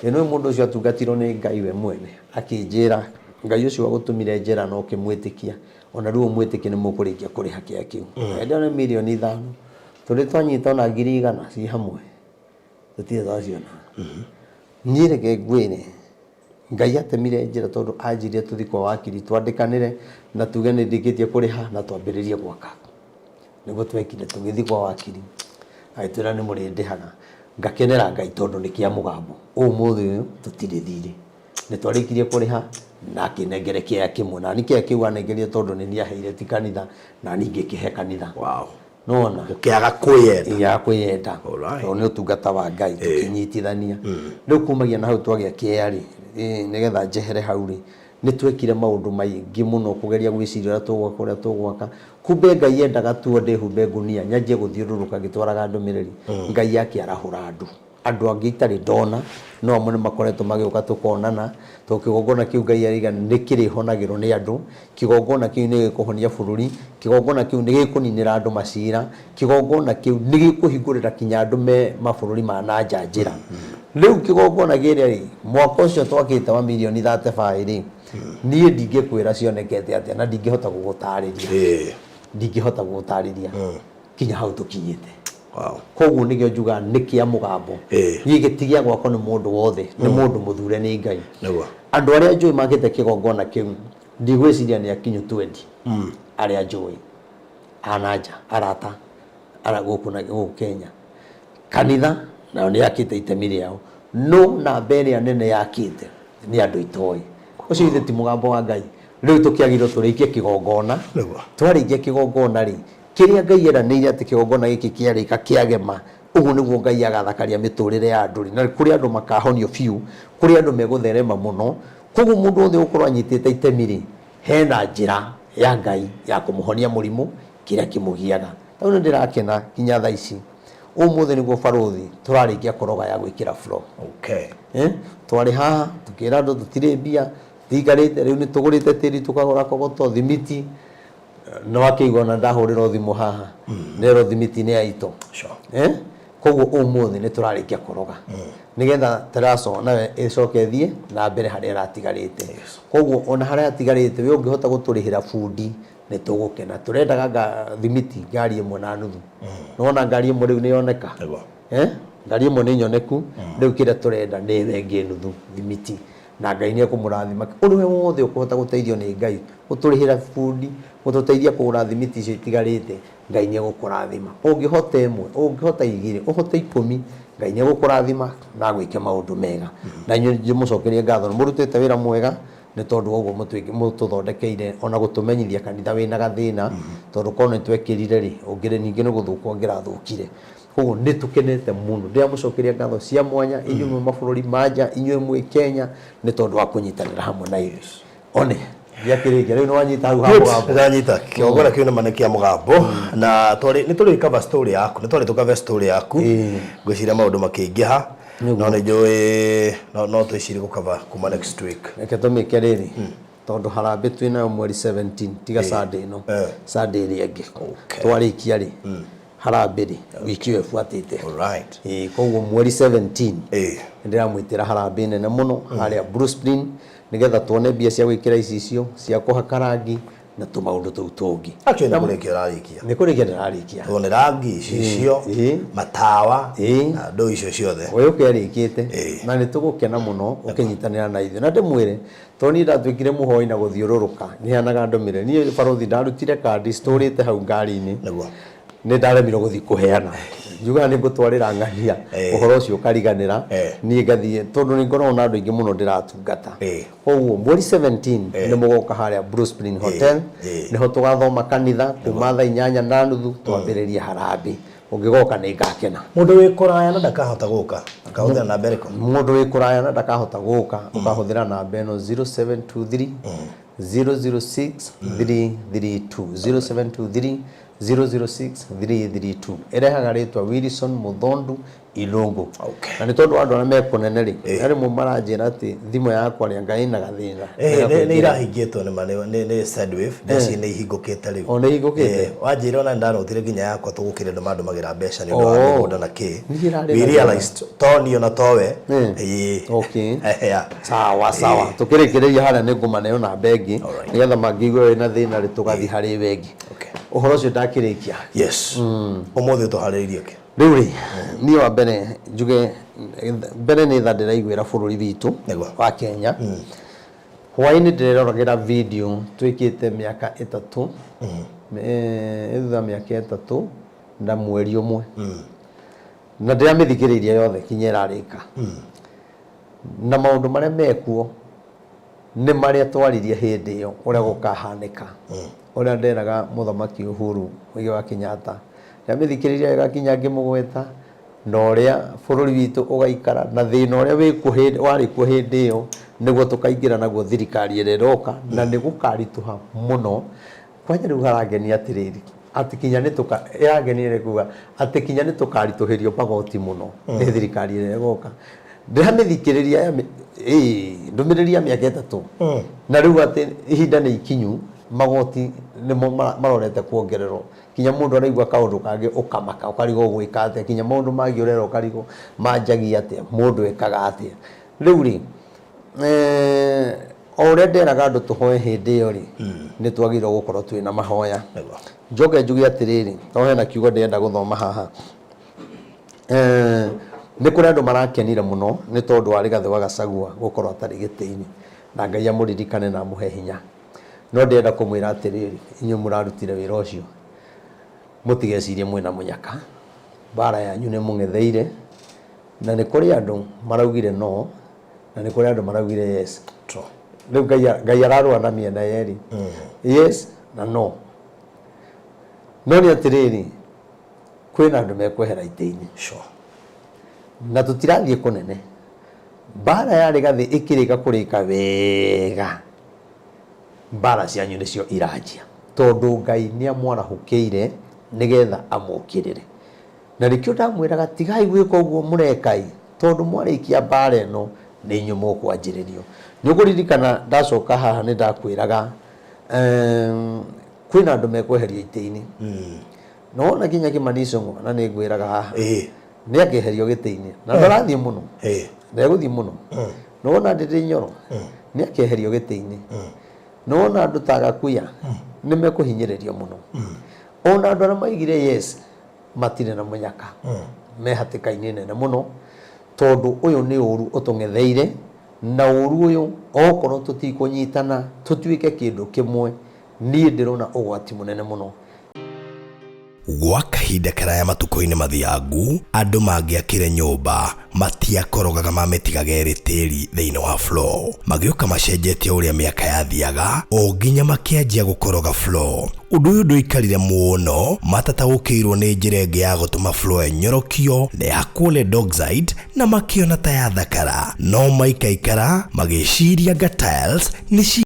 Ĩ nĩũĩ mũndũ ũcio atungatirwo nĩ Ngai we mwene, akĩnjĩra Ngai ũcio wagũtũmire njera na ũkĩmwĩtĩkia, ona rĩu ũmwĩtĩkie nĩ mũkũrĩkia kũrĩha kĩea kĩu. Hĩndĩ ĩyo nĩ mirioni ithano, tũrĩ twanyita ona 100,000 ciĩ hamwe. Tũtirĩ twaciona. Niĩ reke ngwĩre, Ngai atemire njĩra tondũ anjĩrire tũthiĩ kwa wakiri twandĩkanĩre na tuge nĩ ndĩkĩtie kũrĩha na twambĩrĩrie gwaka. Nĩguo twekire, tũgĩthiĩ kwa wakiri agĩtwĩra nĩ mũrĩndĩhaga. Ngakenera Ngai tondũ nĩ kĩa mũgambo. Ũmũthĩ ũyũ tũtirĩ thirĩ. Nĩ twarĩkirie kũrĩha na akĩnengere kĩea kĩmwe. Na niĩ kĩea kĩu anengerire tondũ nĩ niĩ aheire ti kanitha, na niĩ ngĩkĩhe kanitha. Wow. Nĩwona? Ũkĩaga kwĩyenda. Ngĩaga kwĩyenda. Alright. Tondũ nĩ ũtungata wa Ngai tũkĩnyitithania. Rĩu kumagia na hau twagĩa kĩea rĩ, nĩgetha njehere hau rĩ, nĩ twekire maũndũ maingĩ mũno kũgeria gwĩciria ũrĩa tũgwaka ũrĩa tũgwaka. Kumbe Ngai endaga tu o ndĩhumbe ngunia nyanjie gũthiũrũrũka ngĩtwaraga ndũmĩrĩri. Ngai akĩarahũra andũ. Andũ angĩ itarĩ ndona, no amwe nĩ makoretwo magĩũka tũkonana, tondũ kĩgongona kĩu Ngai araiga nĩ kĩrĩhonagĩrwo nĩ andũ, kĩgongona kĩu nĩ gĩkũhonia bũrũri, kĩgongona kĩu nĩ gĩkũninĩra andũ macira, kĩgongona kĩu nĩ gĩkũhingũrĩra kinya andũ me mabũrũri ma na nja njĩra. Rĩu kĩgongona kĩrĩa rĩ, mwaka ũcio twakĩte wa mirioni 35 rĩ, niĩ ndingĩkwĩra cionekete atĩa na ndingĩhota gũgũtarĩria, ndingĩhota gũgũtarĩria kinya hau tũkinyĩte. Wow. Koguo nĩkĩo njugaga nĩ kĩa mũgambo. Ĩĩ. Gĩkĩ ti gĩa gwakwo nĩ mũndũ wothe, nĩ mũndũ mũthure nĩ Ngai. Nĩguo. Andũ arĩa njũĩ makĩte kĩgongona kĩu, ndigwĩciria nĩ akinyu twendi arĩa njũĩ a na nja, arata ara gũkũ na gũkũ Kenya. Kanitha nayo nĩ yakĩte itemi rĩao, no namba ĩrĩa nene yakĩte nĩ andũ itoĩ. Ũcio ithe ti mũgambo wa Ngai. Rĩu tũkĩagĩrĩirwo tũrĩkie kĩgongona. Nĩguo. Twarĩkia kĩgongona rĩ, Kĩrĩa Ngai eranĩire atĩ kĩgongona gĩkĩ kĩarĩka kĩagema, ũguo nĩguo Ngai agathakaria mĩtũrĩre ya andũ-rĩ, na kũrĩ andũ makahonio biũ, kũrĩ andũ megũtherema mũno. Koguo mũndũ wothe ũgũkorwo anyitĩte itemi-rĩ, hena njĩra ya Ngai ya kũmũhonia mũrimũ kĩrĩa kĩmũgiaga. Rĩu nĩ ndĩrakena nginya thaa ici, ũmũthĩ nĩguo barũthi tũrarĩkia kũroga ya gwĩkĩra floor. Okay. Eh, twarĩ haha tũkĩra andũ tũtirĩ mbia, tũtiikarĩte, rĩu nĩ tũgũrĩte tĩri tũkagũra kogoto, thimiti, Nĩ wakĩigua ona ndahũrĩrwo thimũ haha nerwo thimiti nĩ yaitwo. Sure. Eh? Koguo ũmũthĩ nĩ tũrarĩkia kũroga nĩgetha teraco nayo ĩcoke ĩthiĩ na mbere harĩa ĩratigarĩte. Koguo ona harĩa hatigarĩte we ũngĩhota gũtũrĩhĩra bundi nĩ tũgũkena. Tũrendaga thimiti ngari ĩmwe na nuthu. Nĩwona ngari ĩmwe rĩu nĩ yoneka? Nĩguo. Eh? Ngari ĩmwe nĩ nyoneku, rĩu kĩrĩa tũrenda nĩ ĩno ĩngĩ nuthu thimiti. Na Ngai nĩ ekũmũrathima. Ũrĩ we wothe ũkũhota gũteithio nĩ Ngai, gũtũrĩhĩra bundi, gũtũteithia kũgũra thimiti icio itigarĩte, Ngai nĩ egũkũrathima. Ũngĩhota ĩmwe, ũngĩhota igĩrĩ, ũhote ikũmi, Ngai nĩ egũkũrathima na agwĩke maũndũ mega. Na inyuĩ ndĩmũcokerie ngatho nĩ mũrutĩte wĩra mwega nĩ tondũ wa ũguo mũtũthondekeire ona gũtũmenyithia kanitha wĩna gathĩna, tondũ korwo nĩ twekĩrire rĩ, ũngĩrĩ ningĩ nĩ gũthũka ũngĩrathũkire. Koguo nĩ tũkenete mũno, ndĩramũcokeria ngatho cia mwanya inyuĩ mwĩ mabũrũri ma nja, inyuĩ mwĩ Kenya, nĩ tondũ wa kũnyitanĩra hamwe na ithuĩ. One, gĩakĩrĩkia rĩu nĩ wanyita hau ha mũgambo. Ndanyita kĩgongona kĩu nĩma nĩ kĩa mũgambo na twarĩ nĩ tũrĩ cover story yaku nĩ twarĩ tũcover story yaku ngwĩciria maũndũ makĩingĩha no nĩ njũĩ no twĩcirie gũcover kuma next week. Reke tũmĩke rĩrĩ tondũ harambĩ twĩ nayo mweri 17 tiga Sunday ĩno Sunday ĩrĩa ĩngĩ twarĩkia rĩ harambĩ rĩ wiki ĩyo ĩbuatĩte. Ĩĩ, koguo mweri 17 nĩ ndĩramwĩtĩra harambĩ nene mũno harĩa Bruce Green nĩgetha tuone mbia cia gwĩkĩra icicio cia kũhaka rangi na tũmaũndũ tũu tũngĩ. Actually nĩ kũrĩkia ũrarĩkia. Nĩ kũrĩkia ndĩrarĩkia. Tondũ nĩ rangi, icicio, matawa na ndũ icio ciothe. We ũke ĩrĩkĩte na nĩ tũgũkena mũno ũkĩnyitanĩra na ithuĩ. Na ndĩmwĩre tondũ niĩ ndatuĩkire mũhoi na gũthiũrũrũka ngĩheanaga ndũmĩrĩri. Niĩ barũthi ndarutire kandi citũrĩte hau ngari-inĩ. Nĩ ndaremirwo gũthiĩ kũheana njugaga nĩ ngũtwarĩra ng'ania ũhoro ũcio ũkariganĩra niĩ ngathiĩ tondũ nĩ ngoragwo na andũ aingĩ mũno ndĩratungata. Koguo mweri 17 nĩ mũgoka harĩa Blue Spring Hotel nĩho tũgathoma kanitha kuma thaa 8:30 twambĩrĩrie harambĩ. Ũngĩgoka nĩ ngakena. Mũndũ wĩ kũraya na ndakahota gũka akahũthĩra namba ĩrĩkũ? Mũndũ wĩ kũraya na ndakahota gũka ũkahũthĩra namba ĩno 0723 006 332 0723 006332 ĩrehaga rĩtwa Wilson Muthondu Ilungu. Na nĩ tondũ wa andũ arĩa me kũnene rĩ, he rĩmwe maranjĩra atĩ thimũ yakwa rĩ anga ĩna gathĩna. Nĩ irahingĩtwo nĩ ma nĩ Sendwave, mbeca nĩ ihingũkĩte rĩu. O nĩ ihingũkĩte? Wanjĩra ona nĩ ndanotire nginya yakwa tũgũkĩrĩ andũ mandũmagĩra mbeca nĩ ũndũ wa mĩgũnda na kĩ. We realized to niĩ ona towe. Okay. Sawa sawa. Tũkĩrĩkĩrĩria harĩa nĩ ngũmaneo namba ĩngĩ nĩgetha mangĩigua wĩna thĩna rĩ tũgathiĩ harĩ bengi. Ũhoro ũcio ndakĩrĩkia. Yes. Ũmũthĩ ũtũharĩrĩirie kĩ? Rĩu rĩ, niĩ wa mbere njuge mbere nĩ tha ndĩraiguĩra bũrũri witũ wa Kenya. Hwaĩ-inĩ ndĩreroragĩra video twĩkĩte mĩaka 3, thutha wa mĩaka 3 na mweri ũmwe. Na ndĩramĩthikĩrĩirie yothe kinya ĩrarĩka. Na maũndũ marĩa mekuo nĩ marĩa twaririe hĩndĩ ĩyo ũrĩa gũkahanĩka. Ũrĩa nderaga Mũthamaki Uhuru Muigai wa Kenyatta. Ndamĩthikĩrĩirie wega nginya ngĩmũgweta na ũrĩa bũrũri witũ ũgaikara na thĩna ũrĩa wĩkuo hĩndĩ warĩ kuo hĩndĩ ĩyo nĩguo tũkaingĩra naguo thirikari ĩrĩa ĩroka na nĩ gũkaritũha mũno. Kwanja rĩu harangenia atĩrĩrĩ, atĩ kinya nĩ tũka ĩrangenia nĩ kuga atĩ kinya nĩ tũkaritũhĩrio magoti mũno nĩ thirikari ĩrĩa ĩgoka. Ndĩramĩthikĩrĩria ya ĩĩ ndũmĩrĩri ya mĩaka 3 na rĩu atĩ ihinda nĩ ikinyu magoti nĩmo marorete kuongererwo kinya mũndũ araigua kaũndũ kangĩ ũkamaka ũkarigwo ũgwĩka atĩa kinya maũndũ mangĩ ũrera ũkarigwo manjagia atĩa mũndũ ekaga atĩa. Rĩu rĩ o ũrĩa nderaga andũ tũhoe hĩndĩ ĩyo rĩ nĩ twagĩrĩirwo gũkorwo twĩna mahoya. Njoke njuge atĩrĩrĩ, tondũ hena kiugo ndĩrenda gũthoma haha. Nĩ kũrĩ andũ marakenire mũno nĩ tondũ wa Rigathĩ wa Gachagua gũkorwo atarĩ gĩtĩ-inĩ na Ngai amũririkane na amũhe hinya. No ndĩrenda kũmwĩra atĩrĩrĩ, inyuĩ mũrarutire wĩra ũcio, mũtigecirie mwĩna mũnyaka, mbara yanyu nĩ mũng'etheire, na nĩ kũrĩ andũ maraugire no, na nĩ kũrĩ andũ maraugire yes. Rĩu Ngai ararũa na mĩena yerĩ, yes na no. No nĩ atĩrĩrĩ, kwĩna andũ mekwehera itĩ-inĩ. Na tũtirathiĩ kũnene. Mbara ya Rigathĩ ĩkĩrĩka kũrĩka wega, mbara cianyu nĩcio iranjia. Tondũ Ngai nĩ amwarahũkĩire nĩgetha amũkĩrĩre. Na nĩkĩo ndamwĩraga tigai gwĩka ũguo mũreka-ĩ, tondũ mwarĩkia mbara ĩno nĩ inyuĩ mũkwanjĩrĩrio. Nĩ ũkũririkana ndacoka haha nĩ ndakwĩraga kwĩna andũ mekweherio itĩ-inĩ. Na wona nginya Kimani Ichung'wa na nĩ ngwĩraga haha nĩ akeherio gĩtĩ-inĩ na ndarathiĩ mũno, ndegũthiĩ mũno. Na wona Ndindi Nyoro nĩ akeherio gĩtĩ-inĩ. Na wona andũ ta Gakuya nĩ mekũhinyĩrĩrio mũno. Ona andũ arĩa maigire yes matirĩ na mũnyaka, me hatĩka-inĩ nene mũno tondũ ũyũ nĩ ũru ũtũng'etheire na ũru ũyũ okorwo tũtikũnyitana tũtuĩke kĩndũ kĩmwe, niĩ ndĩrona ũgwati mũnene mũno. Gwa kahinda. Ihinda karaya matukũ-inĩ mathiangu, andũ mangĩakire nyũmba matiakorogaga mamĩtigaga ĩrĩ tĩri thĩinĩ wa floor. Magĩũka macenjetie ũrĩa mĩaka yathiaga o nginya makĩanjia gũkoroga floor. Ũndũ ũyũ ndũikarire mũno matataũkĩirwo nĩ njĩra ĩngĩ ya gũtũma floor ĩnyorokio na ĩhakwo lead oxide na makĩona ta yathakara, no maikaikara magĩciria anga tiles nĩ ci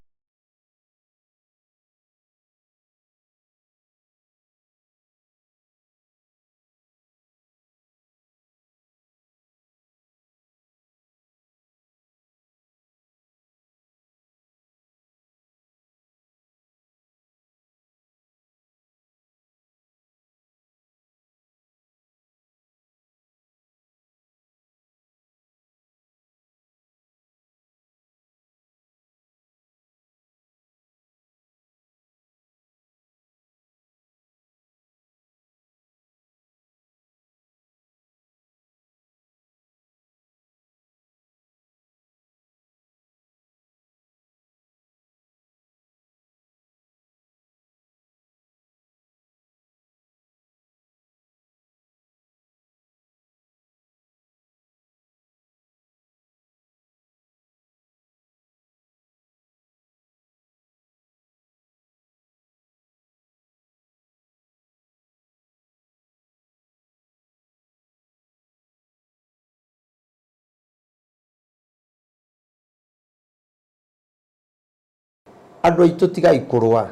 Andũ aitũ tigai kũrũa,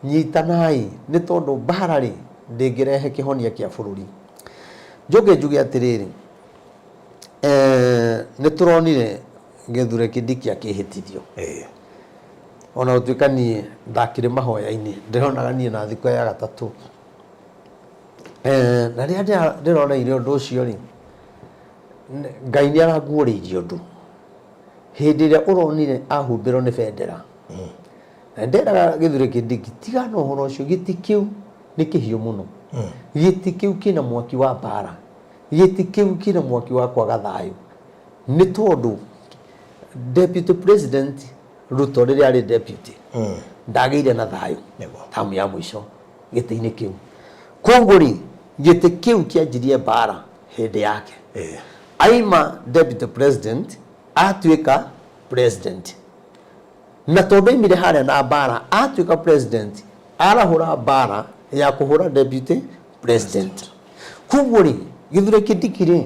nyitanai nĩ tondũ mbara rĩ ndĩngĩrehe kĩhonia kĩa bũrũri. Njoke njuge atĩrĩrĩ, eh, nĩ tũronire Gĩthure Kindiki akĩhĩtithio. Ona gũtuĩka niĩ ndakĩrĩ mahoya-inĩ, ndĩronaga niĩ na thikũ ya gatatũ. Eh, na rĩrĩa ndĩroneire ũndũ ũcio rĩ, Ngai nĩ aranguũrĩirie ũndũ. Hĩndĩ ĩrĩa ũronire ahumbĩrwo nĩ bendera, na nderaga Gĩthure Kindiki, tiga na ũhoro ũcio, gĩtĩ kĩu nĩ kĩhiũ mũno, gĩtĩ kĩu kĩna mwaki wa mbara, gĩtĩ kĩu kĩna mwaki wa kwaga thayũ, nĩ tondũ Deputy President Ruto rĩrĩa arĩ deputy ndagĩire na thayũ tamu ya mũico gĩtĩ-inĩ kĩu. Koguo rĩ, gĩtĩ kĩu kĩanjirie mbara hĩndĩ yake. Aima deputy president atuĩka president. Na tondũ aimire harĩa na mbara atuĩka president arahũra mbara ya kũhũra deputy president. Koguo rĩ, Gĩthure Kindiki rĩ,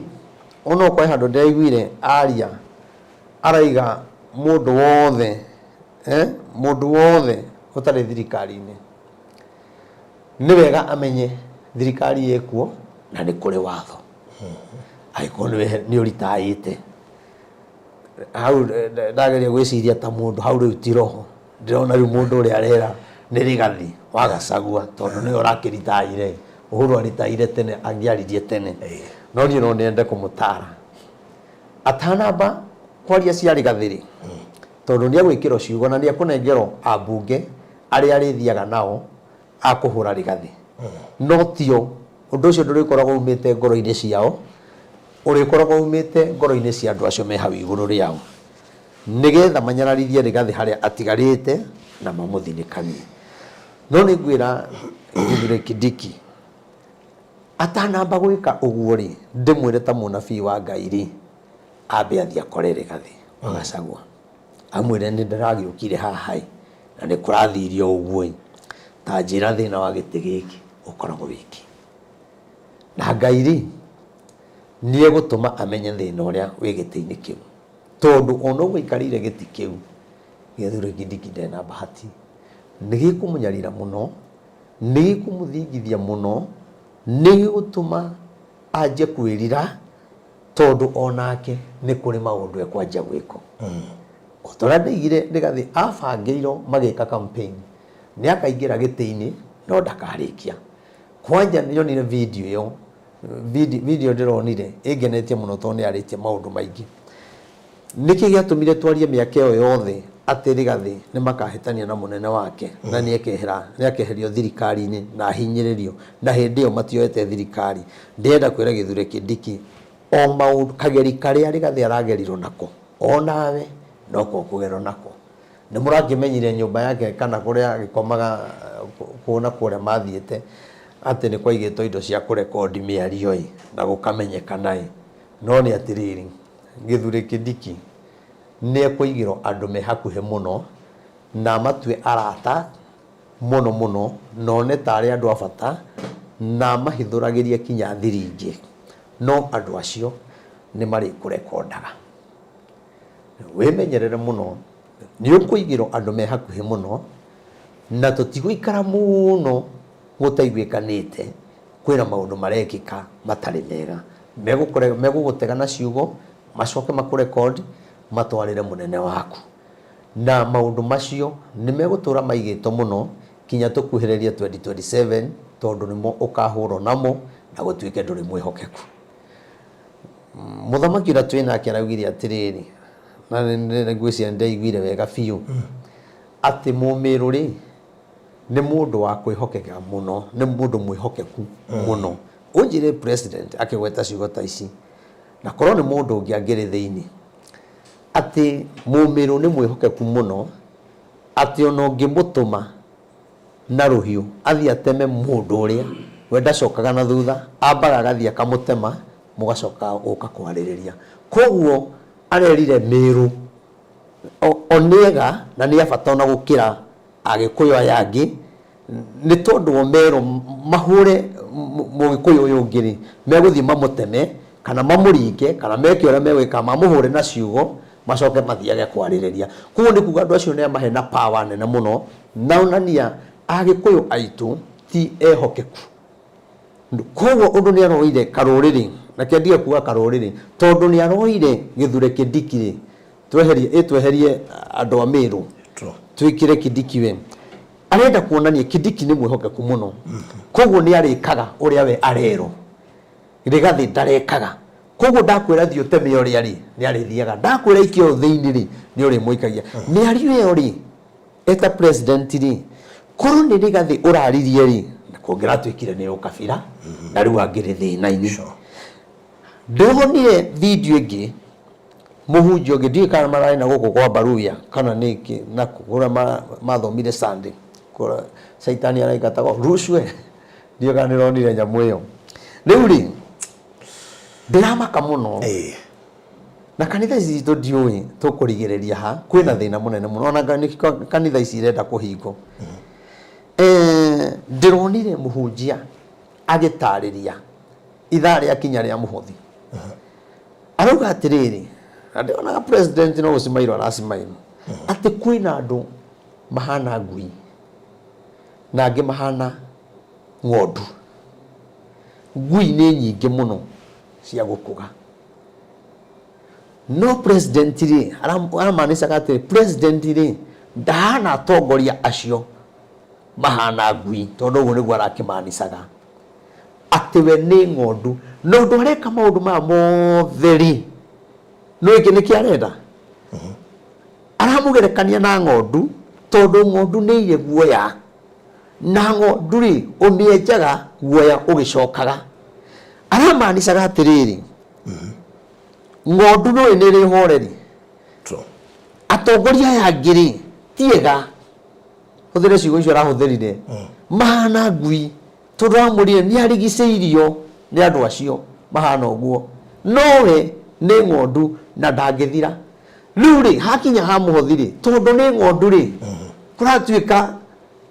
onokorwo he handũ ndĩraiguire aria araiga mũndũ wothe eh, mũndũ wothe ũtarĩ thirikari-inĩ nĩ wega amenye thirikari ĩkuo na nĩ kũrĩ watho angĩkorwo nĩ ũritaĩte hau ndageria gwĩciria ta mũndũ hau rĩu ti roho ndĩrona rĩu mũndũ ũrĩa arera nĩ Rigathi wa Gachagua tondũ nĩwe ũrakĩritaire Uhuru aritaire tene angĩaririe tene no niĩ no nyende kũmũtara atanamba kwaria cia Rigathi rĩ tondũ nĩ egwĩkĩrwo ciugo na nĩ ekũnengerwo ambunge arĩa arĩthiaga nao a kũhũra Rigathi no tio ũndũ ũcio ndũrĩkoragwo umĩte ngoro-inĩ ciao ũrĩkoragwo umĩte ngoro-inĩ cia andũ acio me hau igũrũ rĩao nĩgetha manyararithie Rigathi harĩa atigarĩte na mamũthinĩkanie no nĩ ngwĩra Kithure Kindiki atanamba gwĩka ũguo rĩ ndĩmwĩre ta mũnabii wa Ngai rĩ ambe athiĩ akore Rigathi wa Gachagua amwĩre nĩ ndĩragĩũkire haha ĩ na nĩ kũrathirio ũguo ĩ ta njĩra thĩna wa gĩtĩ gĩkĩ ũkoragwo wĩkĩ na Ngai rĩ nĩ egũtũma amenye thĩna ũrĩa wĩ gĩtĩ-inĩ kĩu tondũ ona ũguo aikarĩire gĩtĩ kĩu Gĩthure Kindiki ndarĩ na bahati nĩ gĩkũmũnyarira mũno nĩ gĩkũmũthingithia mũno nĩ gĩgũtũma anjie kwĩrira tondũ onake nĩ kũrĩ maũndũ ekwanjia gwĩkwo o ta ũrĩa ndoigire Rigathi abangĩirwo magĩka campaign nĩ akaingĩra gĩtĩ-inĩ no ndakarĩkia kwanja nyonire video ĩyo video ndĩronire ĩngenetie mũno tondũ nĩ yarĩtie maũndũ maingĩ nĩkĩ gĩatũmire twarie mĩaka ĩyo yothe atĩ Rigathi nĩ makahĩtania na mũnene wake na nĩ akeherio thirikari-inĩ na ahinyĩrĩrio na hĩndĩ ĩyo matioete thirikari ndĩrenda kwĩra Gĩthure Kindiki o maũndũ kageri karĩa Rigathi aragerirwo nako onawe noko ũkũgerwo nako nĩ mũrakĩmenyire nyũmba yake kana kũrĩa agĩkomaga kũũ na kũrĩa mathiĩte Atĩ nĩ kwaigĩtwo indo cia kũrekondi mĩario ĩ, na gũkamenyekana ĩ, no nĩ atĩrĩrĩ, Gĩthurĩ Kĩndiki nĩ ekũigĩrwo andũ me hakuhĩ mũno na amatue arata mũno mũno na one ta arĩ andũ a bata na amahithũragĩrie kinya thiri ingĩ, no andũ acio nĩ marĩkũrekondaga. Wĩmenyerere mũno, nĩ ũkũigĩrwo andũ me hakuhĩ mũno na tũtigũikara mũno gũtaiguĩkanĩte, kwĩna maũndũ marekĩka matarĩ mega. Megũgũtega na ciugo, macoke makũ record, matwarĩre mũnene waku. Na maũndũ macio nĩ megũtũra maigĩtwo mũno kinya tũkuhĩrĩrie 2027 tondũ nĩmo ũkahũrwo namo na gũtuĩke ndũrĩ mwĩhokeku. Mũthamaki ũrĩa twĩ nake araugire atĩrĩrĩ, na ngwĩciria nĩ ndaiguire wega biũ, atĩ Mũmĩrũ rĩ, nĩ mũndũ wa kwĩhokeka mũno, nĩ mũndũ mwĩhokeku mũno. Ũnjĩre president akĩgweta ciugo ta ici, na korwo nĩ mũndũ ũngĩ angĩrĩ thĩinĩ, atĩ Mũmĩrũ nĩ mwĩhokeku mũno, atĩ ona ũngĩmũtũma na rũhiũ athiĩ ateme mũndũ ũrĩa, we ndacokaga na thutha, ambaga agathiĩ akamũtema, mũgacoka gũka kwarĩrĩria. Koguo arerire Mĩrũ o nĩ ega na nĩ a bata ona gũkĩra Agĩkũyũ aya angĩ, nĩ tondũ o merwo mahũre Mũgĩkũyũ ũyũ ũngĩ rĩ, megũthiĩ mamũteme kana mamũringe kana meke ũrĩa megwĩka, mamũhũre na ciugo macoke mathiage kwarĩrĩria. Koguo nĩ kuga andũ acio nĩ amahe na power nene mũno, na onania Agĩkũyũ aitũ ti ehokeku. Koguo ũndũ nĩ aroire karũrĩrĩ, reke ndige kuga karũrĩrĩ, tondũ nĩ aroire Gĩthure Kĩndiki rĩ, tweherie ĩ tweherie andũ a Meru twĩkĩre Kindiki we arenda kuonania Kindiki nĩ mwĩhokeku mũno koguo nĩ arĩkaga ũrĩa we arerwo Rigathi ndarekaga koguo ndakwĩra thiĩ ũteme ũrĩa rĩ nĩ arĩthiaga ndakwĩra ikia ũyũ thĩinĩ rĩ nĩ ũrĩmũikagia mĩario ĩyo rĩ eta president rĩ korwo nĩ Rigathi ũraririe rĩ kũngĩratuĩkire nĩ ũkabira na rĩu angĩrĩ thĩna-inĩ ndĩronire video ĩngĩ Mũhunjia ũngĩ ndiũĩ kana mararĩ na gũkũ kwa Baruya kana nĩkĩ na kũrĩa mathomire Sunday kũrĩa caitani araingatagwo rucwe ndiũĩ kana nĩũronire nyamũ ĩyo. Rĩu rĩ ndĩramaka mũno na kanitha ici citũ ndiũĩ tũkũrigĩrĩria ha, kwĩna thĩna mũnene mũno ona kanitha ici irenda kũhingwo. Ndĩronire mũhunjia agĩtarĩria ithaa rĩakinya rĩa mũhothi Arauga atĩrĩrĩ, na ndĩonaga president no gũcimairwo aracimairwo, atĩ kwĩna andũ mahana ngui na angĩ mahana ng'ondu. Ngui nĩ nyingĩ mũno cia gũkũga. No president rĩ, aramaanishaga atĩ president rĩ, ndahana atongoria acio mahana ngui, tondũ ũguo nĩguo arakĩmanicaga. Atĩ we nĩ ng'ondu. Na ũndũ areka maũndũ maya mothe rĩ, nĩ ũĩ nĩkĩ arenda? Aramũgerekania na ng'ondu, tondũ ng'ondu nĩ irĩ guoya. Na ng'ondu rĩ, ũmĩenjaga guoya ũgĩcokaga. Aramanicaga atĩrĩrĩ, ng'ondu nĩ ũĩ nĩ ĩrĩ ũhoreri. Atongoria aya angĩ rĩ, ti ega. Hũthĩre ciugo icio arahũthĩrire. Mahana ngui. Tondũ amwĩrire nĩ arigicĩirio nĩ andũ acio mahana ũguo, nowe nĩ ng'ondu na ndangĩthira. Rĩu rĩ, hakinya ha mũhothi rĩ, tondũ nĩ ng'ondu rĩ, kũratuĩka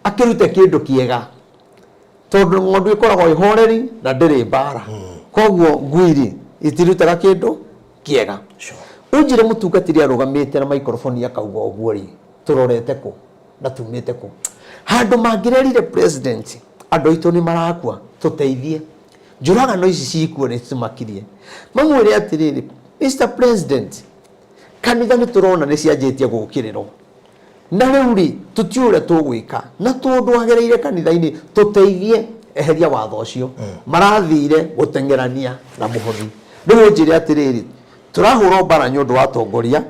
akĩrute kĩndũ kĩega, tondũ ng'ondu ĩkoragwo ĩhoreri na ndĩrĩ mbara. Koguo ngui rĩ, itirutaga kĩndũ kĩega. Ũnjĩre mũtungatĩri arũgamĩte na maikoroboni akauga ũguo rĩ, tũrorete kũ? Na tumĩte kũ? Handũ mangĩrerire president andũ aitũ nĩ marakua tũteithie, njũragano ici cikuo nĩ citũmakirie. Mamwĩre atĩrĩrĩ, Mr President, kanitha nĩ tũrona nĩ cianjĩtie gũkĩrĩrwo na rĩu rĩ tũtiũĩ ũrĩa tũgwĩka, na tondũ wagereire kanitha-inĩ tũteithie, eheria watho ũcio. Marathire gũteng'erania na mũhothi. Rĩu ũnjĩre atĩrĩrĩ, tũrahũrwo mbara nĩ ũndũ wa atongoria,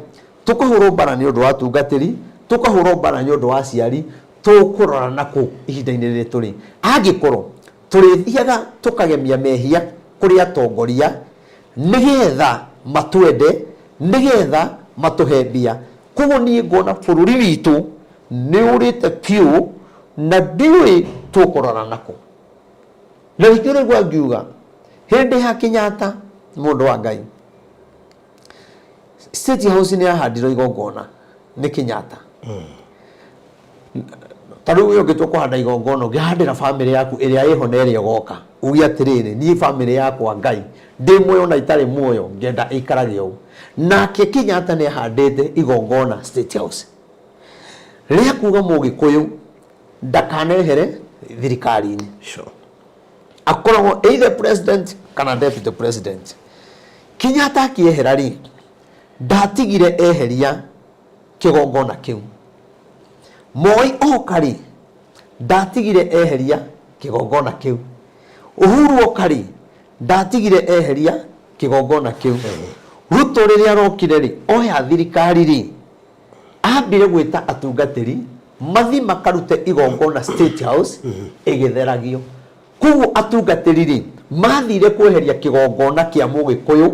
Tũkahũrwo mbara nĩ ũndũ wa atungatĩri, tũkahũrwo mbara nĩ ũndũ wa aciari, tũkũrora na kũ ihinda-inĩ rĩrĩ tũrĩ? Angĩkorwo tũrĩthiaga tũkagemia mehia kũrĩ atongoria nĩgetha matwende, nĩgetha matũhe mbia. Koguo niĩ ngona bũrũri witũ nĩ ũrĩte biũ na ndiũĩ tũkũrora na kũ. Na nĩkĩo ũraigua ngiuga hĩndĩ ya Kenyatta, mũndũ wa Ngai, State House nĩ yahandirwo igongona nĩ Kenyatta. Ta rĩu we ũngĩtua kũhanda igongona, ũngĩhandĩra bamĩrĩ yaku ĩrĩa ĩho na ĩrĩa ĩgoka, uge atĩrĩrĩ, niĩ bamĩrĩ yakwa Ngai ndĩ muoyo na itarĩ muoyo ngenda ĩikarage ũũ. Nake Kenyatta nĩ ahandĩte igongona State House rĩa kuga Mũgĩkũyũ ndakanehere thirikari-inĩ. Akoragwo either president kana deputy president. Kenyatta akĩehera rĩ, ndatigire eheria kĩgongona kĩu. Moi oka rĩ, ndatigire eheria kĩgongona kĩu. Uhuru oka rĩ, ndatigire eheria kĩgongona kĩu. Ruto rĩrĩa arokire rĩ, oya thirikari rĩ, ambire gwĩta atungatĩri mathi makarute igongona State House ĩgĩtheragio. Koguo atungatĩri rĩ, mathire kweheria kĩgongona kĩa Mũgĩkũyũ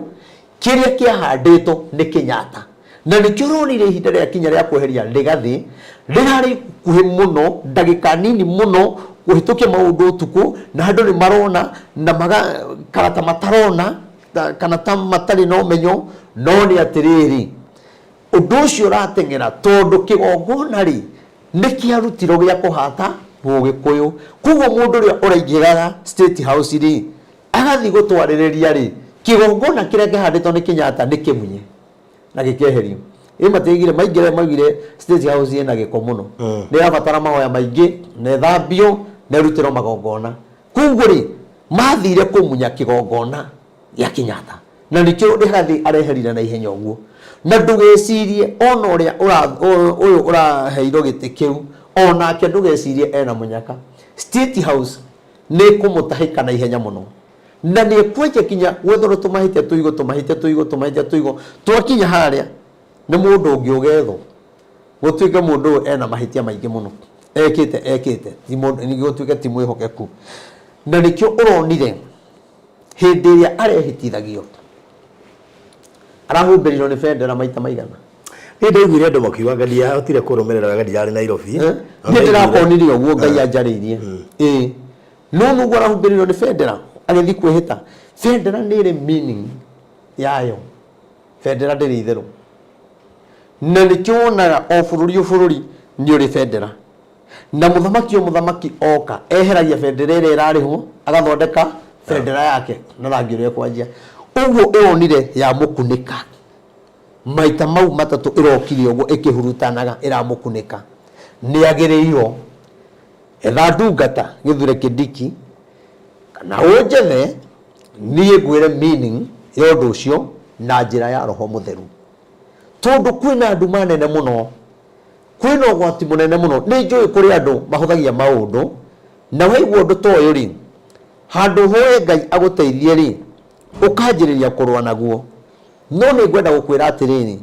kĩrĩa kĩahandĩtwo nĩ Kenyatta. Na nĩkĩo ũronire ihinda rĩakinya rĩa kweheria Rigathĩ, rĩrarĩ ikuhĩ mũno, ndagĩka nini mũno kũhĩtũkia maũndũ ũtukũ, na andũ nĩ marona na magakara ta matarona kana ta matarĩ na ũmenyo, no nĩ atĩrĩrĩ, ũndũ ũcio ũrateng'era tondũ kĩgongona rĩ, nĩ kĩarutirwo gĩa kũhata Mũgĩkũyũ. Koguo mũndũ ũrĩa ũraingĩraga State House rĩ, agathiĩ gũtwarĩrĩria rĩ, kĩgongona kĩrĩa kĩhandĩtwo nĩ Kenyatta nĩ kĩmunye na gĩkeherio. Ĩ matiaigire maingĩre maugire State House ĩna gĩko mũno. Nĩ ĩrabatara mahoya maingĩ na ĩthambio na ĩrutĩrwo magongona. Koguo rĩ, mathire kũmunya kĩgongona gĩa Kenyatta. Na nĩkĩo Rigathi areherire na ihenya ũguo. Na ndũgecirie ona ũrĩa ũyũ ũraheirwo gĩtĩ kĩu, onake ndũgecirie ena mũnyaka. State House nĩ ĩkũmũtahĩka na ihenya mũno. Na nĩ ĩkwanjia kinya gwetherwo tũmahĩtia tũigũ, tũmahĩtia tũigũ, tũmahĩtia tũigũ. Twakinya harĩa, nĩ mũndũ ũngĩ ũgethwo. Gũtuĩke mũndũ ũyũ ena mahĩtia maingĩ mũno. Ekĩte, ekĩte. Ti mũndũ, gũtuĩke ti mwĩhokeku. Na nĩkĩo ũronire hĩndĩ ĩrĩa arehĩtithagio, arahumbĩrirwo nĩ bendera maita maigana. Niĩ ndaiguire andũ makiuga anga ndiahotire kũrũmĩrĩra wega ndirarĩ Nairobi. Eh? Niĩ ndĩrakonire ũguo Ngai anjarĩirie. Ĩĩ. No nũguo arahumbĩrirwo nĩ bendera agĩthiĩ kwĩhĩta. Bendera nĩ ĩrĩ meaning yayo. Bendera ndĩrĩ itherũ. Na nĩkĩo wonaga o bũrũri o bũrũri nĩ ũrĩ bendera. Na mũthamaki o mũthamaki oka eheragia bendera ĩrĩa ĩrarĩ ho agathondeka bendera yake na rangi ũrĩa ekwanjia. Ũguo ĩronire yamũkunĩka. Maita mau matatũ ĩrokire ũguo ĩkĩhurutanaga ĩramũkunĩka. Nĩ agĩrĩirwo etha ndungata Gĩthure Kindiki kana ũnjethe niĩ ngwĩre meaning ya ũndũ ũcio na njĩra ya Roho Mũtheru. Tondũ kwĩna nduma nene mũno, kwĩna ũgwati mũnene mũno. Nĩ njũĩ kũrĩ andũ mahũthagia maũndũ, na waigua ũndũ ta ũyũ rĩ, handũ ũhoe Ngai agũteithie rĩ, ũkanjĩrĩria kũrũa naguo. No nĩ ngwenda gũkwĩra atĩrĩrĩ,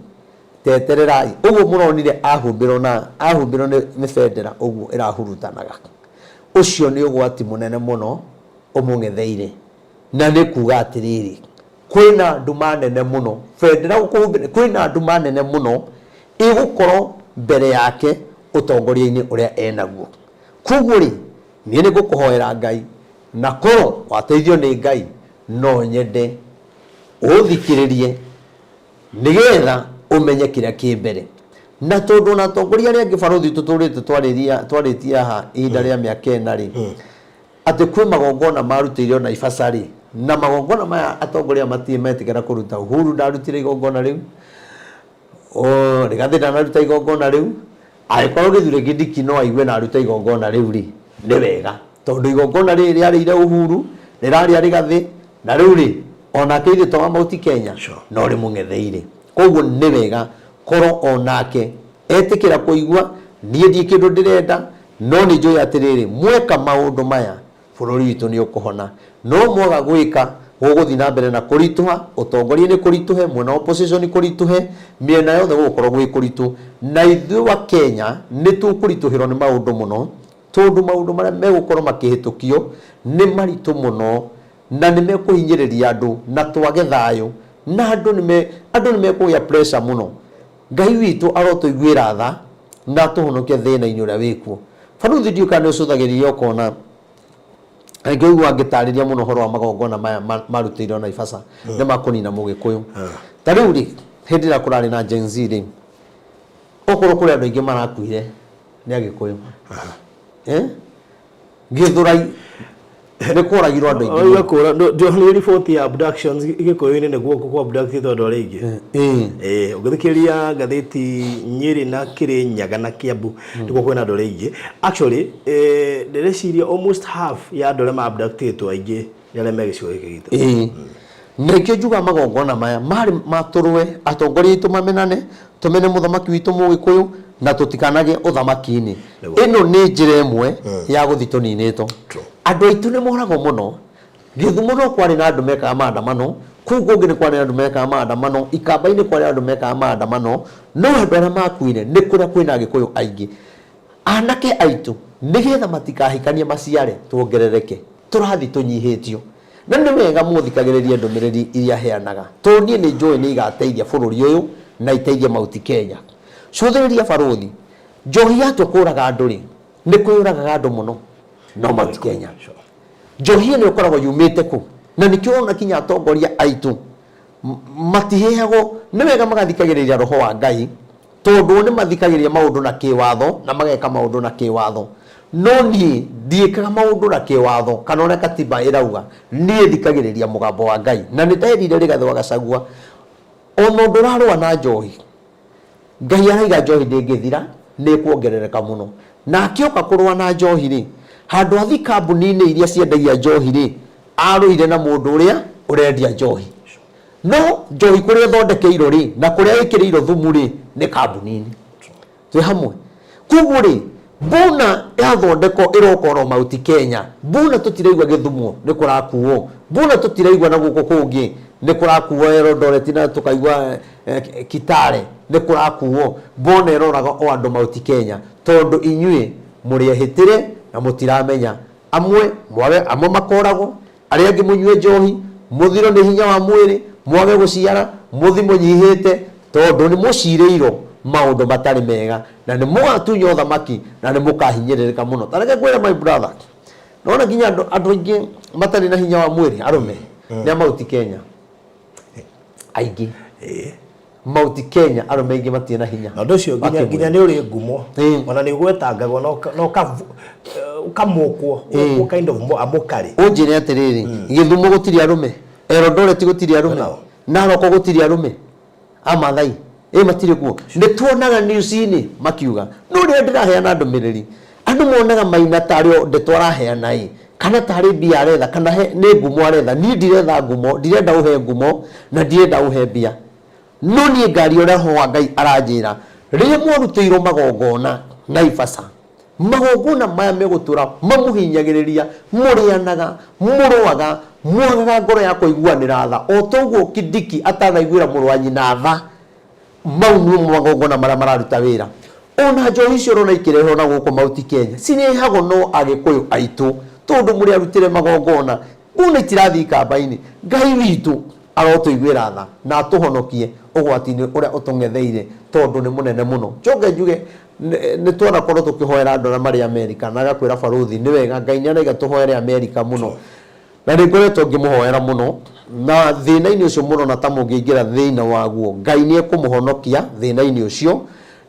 tetererai. Ũguo mũronire ahumbĩrwo na ahumbĩrwo nĩ nĩ bendera ũguo ĩrahurutanaga. Ũcio nĩ ũgwati mũnene mũno ũmũng'etheire. Na nĩ kuga atĩrĩrĩ, kwĩna nduma nene mũno, bendera gũkũhumbĩra, kwĩna nduma nene mũno ĩgũkorwo mbere yake ũtongoria-inĩ ũrĩa enaguo. Koguo rĩ, niĩ nĩ ngũkũhoera Ngai, na korwo wateithio nĩ Ngai, no nyende ũthikĩrĩrie nĩgetha ũmenye kĩrĩa kĩ mbere. Na tondũ ona atongoria arĩa angĩ barũthi tũtũrĩte twarĩria twarĩtie haha ihinda rĩa mĩaka ĩna rĩ, atĩ kwĩ magongona marutĩirwo Naivasha rĩ, na magongona maya atongoria matirĩ metĩkĩra kũruta. Uhuru ndarutire igongona rĩu, Rigathĩ ndanaruta igongona rĩu. Angĩkorwo Gĩthure Kindiki no aigue na arute igongona rĩu rĩ, nĩ wega. Tondũ igongona rĩrĩ rĩarĩire Uhuru, rĩrarĩa Rigathĩ, na rĩu rĩ, onake ithuĩ to wa Mount Kenya, no rĩmũng'etheire. Koguo nĩ wega korwo onake etĩkĩra kũigua, niĩ ndirĩ kĩndũ ndĩrenda, no nĩ njũĩ atĩrĩrĩ, mweka maũndũ maya, bũrũri witũ nĩ ũkũhona. No mwaga gwĩka, gũgũthiĩ na mbere na kũritũha, ũtongoria-inĩ kũritũhe, mwena wa opposition kũritũhe, mĩena yothe gũgũkorwo gwĩ kũritũ. Na ithuĩ wa Kenya nĩ tũkũritũhĩrwo nĩ maũndũ mũno, tondũ maũndũ marĩa megũkorwo makĩhĩtũkio nĩ maritũ mũno na nĩ mekũhinyĩrĩria andũ na twage thayũ na andũ nĩ me, andũ nĩ mekũgĩa pressure mũno. Ngai witũ arotũiguĩra tha na atũhonokie thĩna-inĩ ũrĩa wĩkuo. Baruthi ndiũĩ kana nĩ ũcũthagĩrĩria ũkona Ngĩigua ngĩtarĩria mũno ũhoro wa magongona maya marutĩirwo Naivasha nĩ makũnina Mũgĩkũyũ. Ta rĩu rĩ, hĩndĩ ĩrĩa kũrarĩ na Gen Z rĩ, okorwo kũrĩ andũ aingĩ marakuire nĩ Agĩkũyũ. Eh? Gĩthũrai nĩ kworagirwo andũ aingĩ Oiga mũno. kũra ndionire riboti ya abductions Gĩkũyũ-inĩ nĩguo kũ abductĩtwo andũ arĩa aingĩ. Ĩĩ, ũngĩthikĩrĩria ngathĩti Nyĩrĩ na Kĩrĩnyaga na Kĩambu nĩkuo kwĩna andũ arĩa aingĩ. Actually, eh, ndĩreciria almost half ya andũ arĩa ma abductĩtwo aingĩ nĩ arĩa me gĩcigo gĩkĩ gitũ. Ĩĩ. Nĩkĩo njugaga magongona maya marĩ matũrũe atongoria aitũ mamenane, tũmene mũthamaki witũ Mũgĩkũyũ na tũtikanagĩe ũthamaki-inĩ. Nĩguo. Ĩno nĩ njĩra ĩmwe ya gũthiĩ tũninĩtwo. True. Andũ aitũ nĩ moragwo mũno. Gĩthumo no kwarĩ na andũ mekaga maandamano, kũu kũngĩ nĩ kwarĩ na andũ mekaga maandamano, Ikamba-inĩ kwarĩ na andũ mekaga maandamano, no andũ arĩa makuire nĩ kũrĩa kwĩna Agĩkũyũ aingĩ. Anake aitũ nĩgetha matikahikanie maciare tuongerereke, tũrathiĩ tũnyihĩtio. Na nĩ wega mũthikagĩrĩrie ndũmĩrĩri iria heanaga, tondũ niĩ nĩ njũĩ nĩ igateithia bũrũri ũyũ na iteithie Mount Kenya. Cũthĩrĩria barũthi, njohi yatua kũraga andũ rĩ, nĩ kwĩyũragaga andũ mũno, no Mount Kenya. Njohi ĩno ĩkoragwo yumĩte kũ? Na nĩkĩo ũrona kinya atongoria aitũ matihĩhagwo, nĩ wega magathikagĩrĩria roho wa Ngai, tondũ o nĩ mathikagĩrĩria maũndũ na kĩwatho na mageka maũndũ na kĩwatho. No niĩ ndiĩkaga maũndũ na kĩwatho kana ũrĩa katiba ĩrauga, niĩ thikagĩrĩria mũgambo wa Ngai. Na nĩ nderire Rigathĩ wa Gachagua, ona ũndũ ũrarũa na njohi, Ngai araiga njohi ndĩngĩthira, nĩ ĩkuongerereka mũno. Na akĩoka kũrũa na njohi rĩ, handũ athiĩ kambuni-inĩ iria ciendagia njohi rĩ, arũire na mũndũ ũrĩa ũrendia njohi. No njohi kũrĩa ĩthondekeirwo rĩ, na kũrĩa ĩkĩrĩirwo thumu rĩ, nĩ kambuni-inĩ. Twĩ hamwe? Koguo rĩ, mbona yathondekwo ĩroka oro Mount Kenya? Mbona tũtiraigua Gĩthumo nĩ kũrakuo? Mbona tũtiraigua na gũkũ kũngĩ nĩ kũrakuo Eldoret na tũkaigua Kitale nĩ kũrakuo? Mbona ĩroraga o andũ Mount Kenya? Tondũ inyuĩ mũrĩ ehĩtĩre na mũtiramenya. Amwe mwage, amwe makoragwo, arĩa angĩ mũnyue njohi, mũthirwo nĩ hinya wa mwĩrĩ, mwage gũciara, mũthi mũnyihĩte, tondũ nĩ mũcirĩirwo maũndũ matarĩ mega, na nĩ mũgatunywo ũthamaki, na nĩ mũkahinyĩrĩrĩka mũno. Ta reke ngwĩre my brother, nĩwona nginya andũ andũ aingĩ matarĩ na hinya wa mwĩrĩ, arũme, nĩ a Mount Kenya. Aingĩ. Mount Kenya arũme aingĩ matirĩ na hinya. Na ũndũ ũcio wa nginya kĩmwĩrĩ. nginya nĩ ũrĩ ngumo ona nĩ ũgwetangagwo na ũkamũkwo ũgekwo kind of amũkarĩ. Ũnjĩre atĩrĩrĩ, Gĩthumo gũtirĩ arũme, Eldoret gũtirĩ arũme, Nao. Narok gũtirĩ arũme a Maathai, ĩ matirĩ kuo. Nĩ tuonaga news-inĩ makiuga, no rĩrĩa ndĩraheana ndũmĩrĩri, andũ monaga Maina tarĩ o ndeto araheana ĩ, kana tarĩ mbia aretha, kana he, nĩ ngumo aretha. Niĩ ndiretha ngumo, ndirenda ũhe ngumo na ndirenda ũhe mbia. No niĩ ngaria ũrĩa Roho wa Ngai aranjĩra, rĩrĩa mwarutĩirwo magongona Naivasha, magongona maya megũtũra mamũhinyagĩrĩria, mũrĩanaga, mũrũaga, mwagaga ngoro ya kũiguanĩra tha, o ta ũguo Kindiki atanaiguĩra mũrũ wa nyina tha, mau nĩmo magongona marĩa mararuta wĩra. Ona njohi icio ũrona ikĩrehwo na gũkũ Mount Kenya, cirehagwo no Agĩkũyũ aitũ, tondũ mũrĩ arutĩre magongona, mbuna itirathiĩ ikamba-inĩ. Ngai witũ arotũiguĩra tha na atũhonokie ũgwati-inĩ ũrĩa ũtũng'etheire tondũ nĩ mũnene mũno. Njoke njuge nĩ twanakorwo tũkĩhoera andũ arĩa marĩ Amerika na agakwĩra barũthi nĩ wega Ngai nĩ araiga tũhoere Amerika mũno na nĩ ngoretwo ngĩmũhoera mũno na thĩna-inĩ ũcio mũrona ta mũngĩingĩra thĩna waguo Ngai nĩ ekũmũhonokia thĩna-inĩ ũcio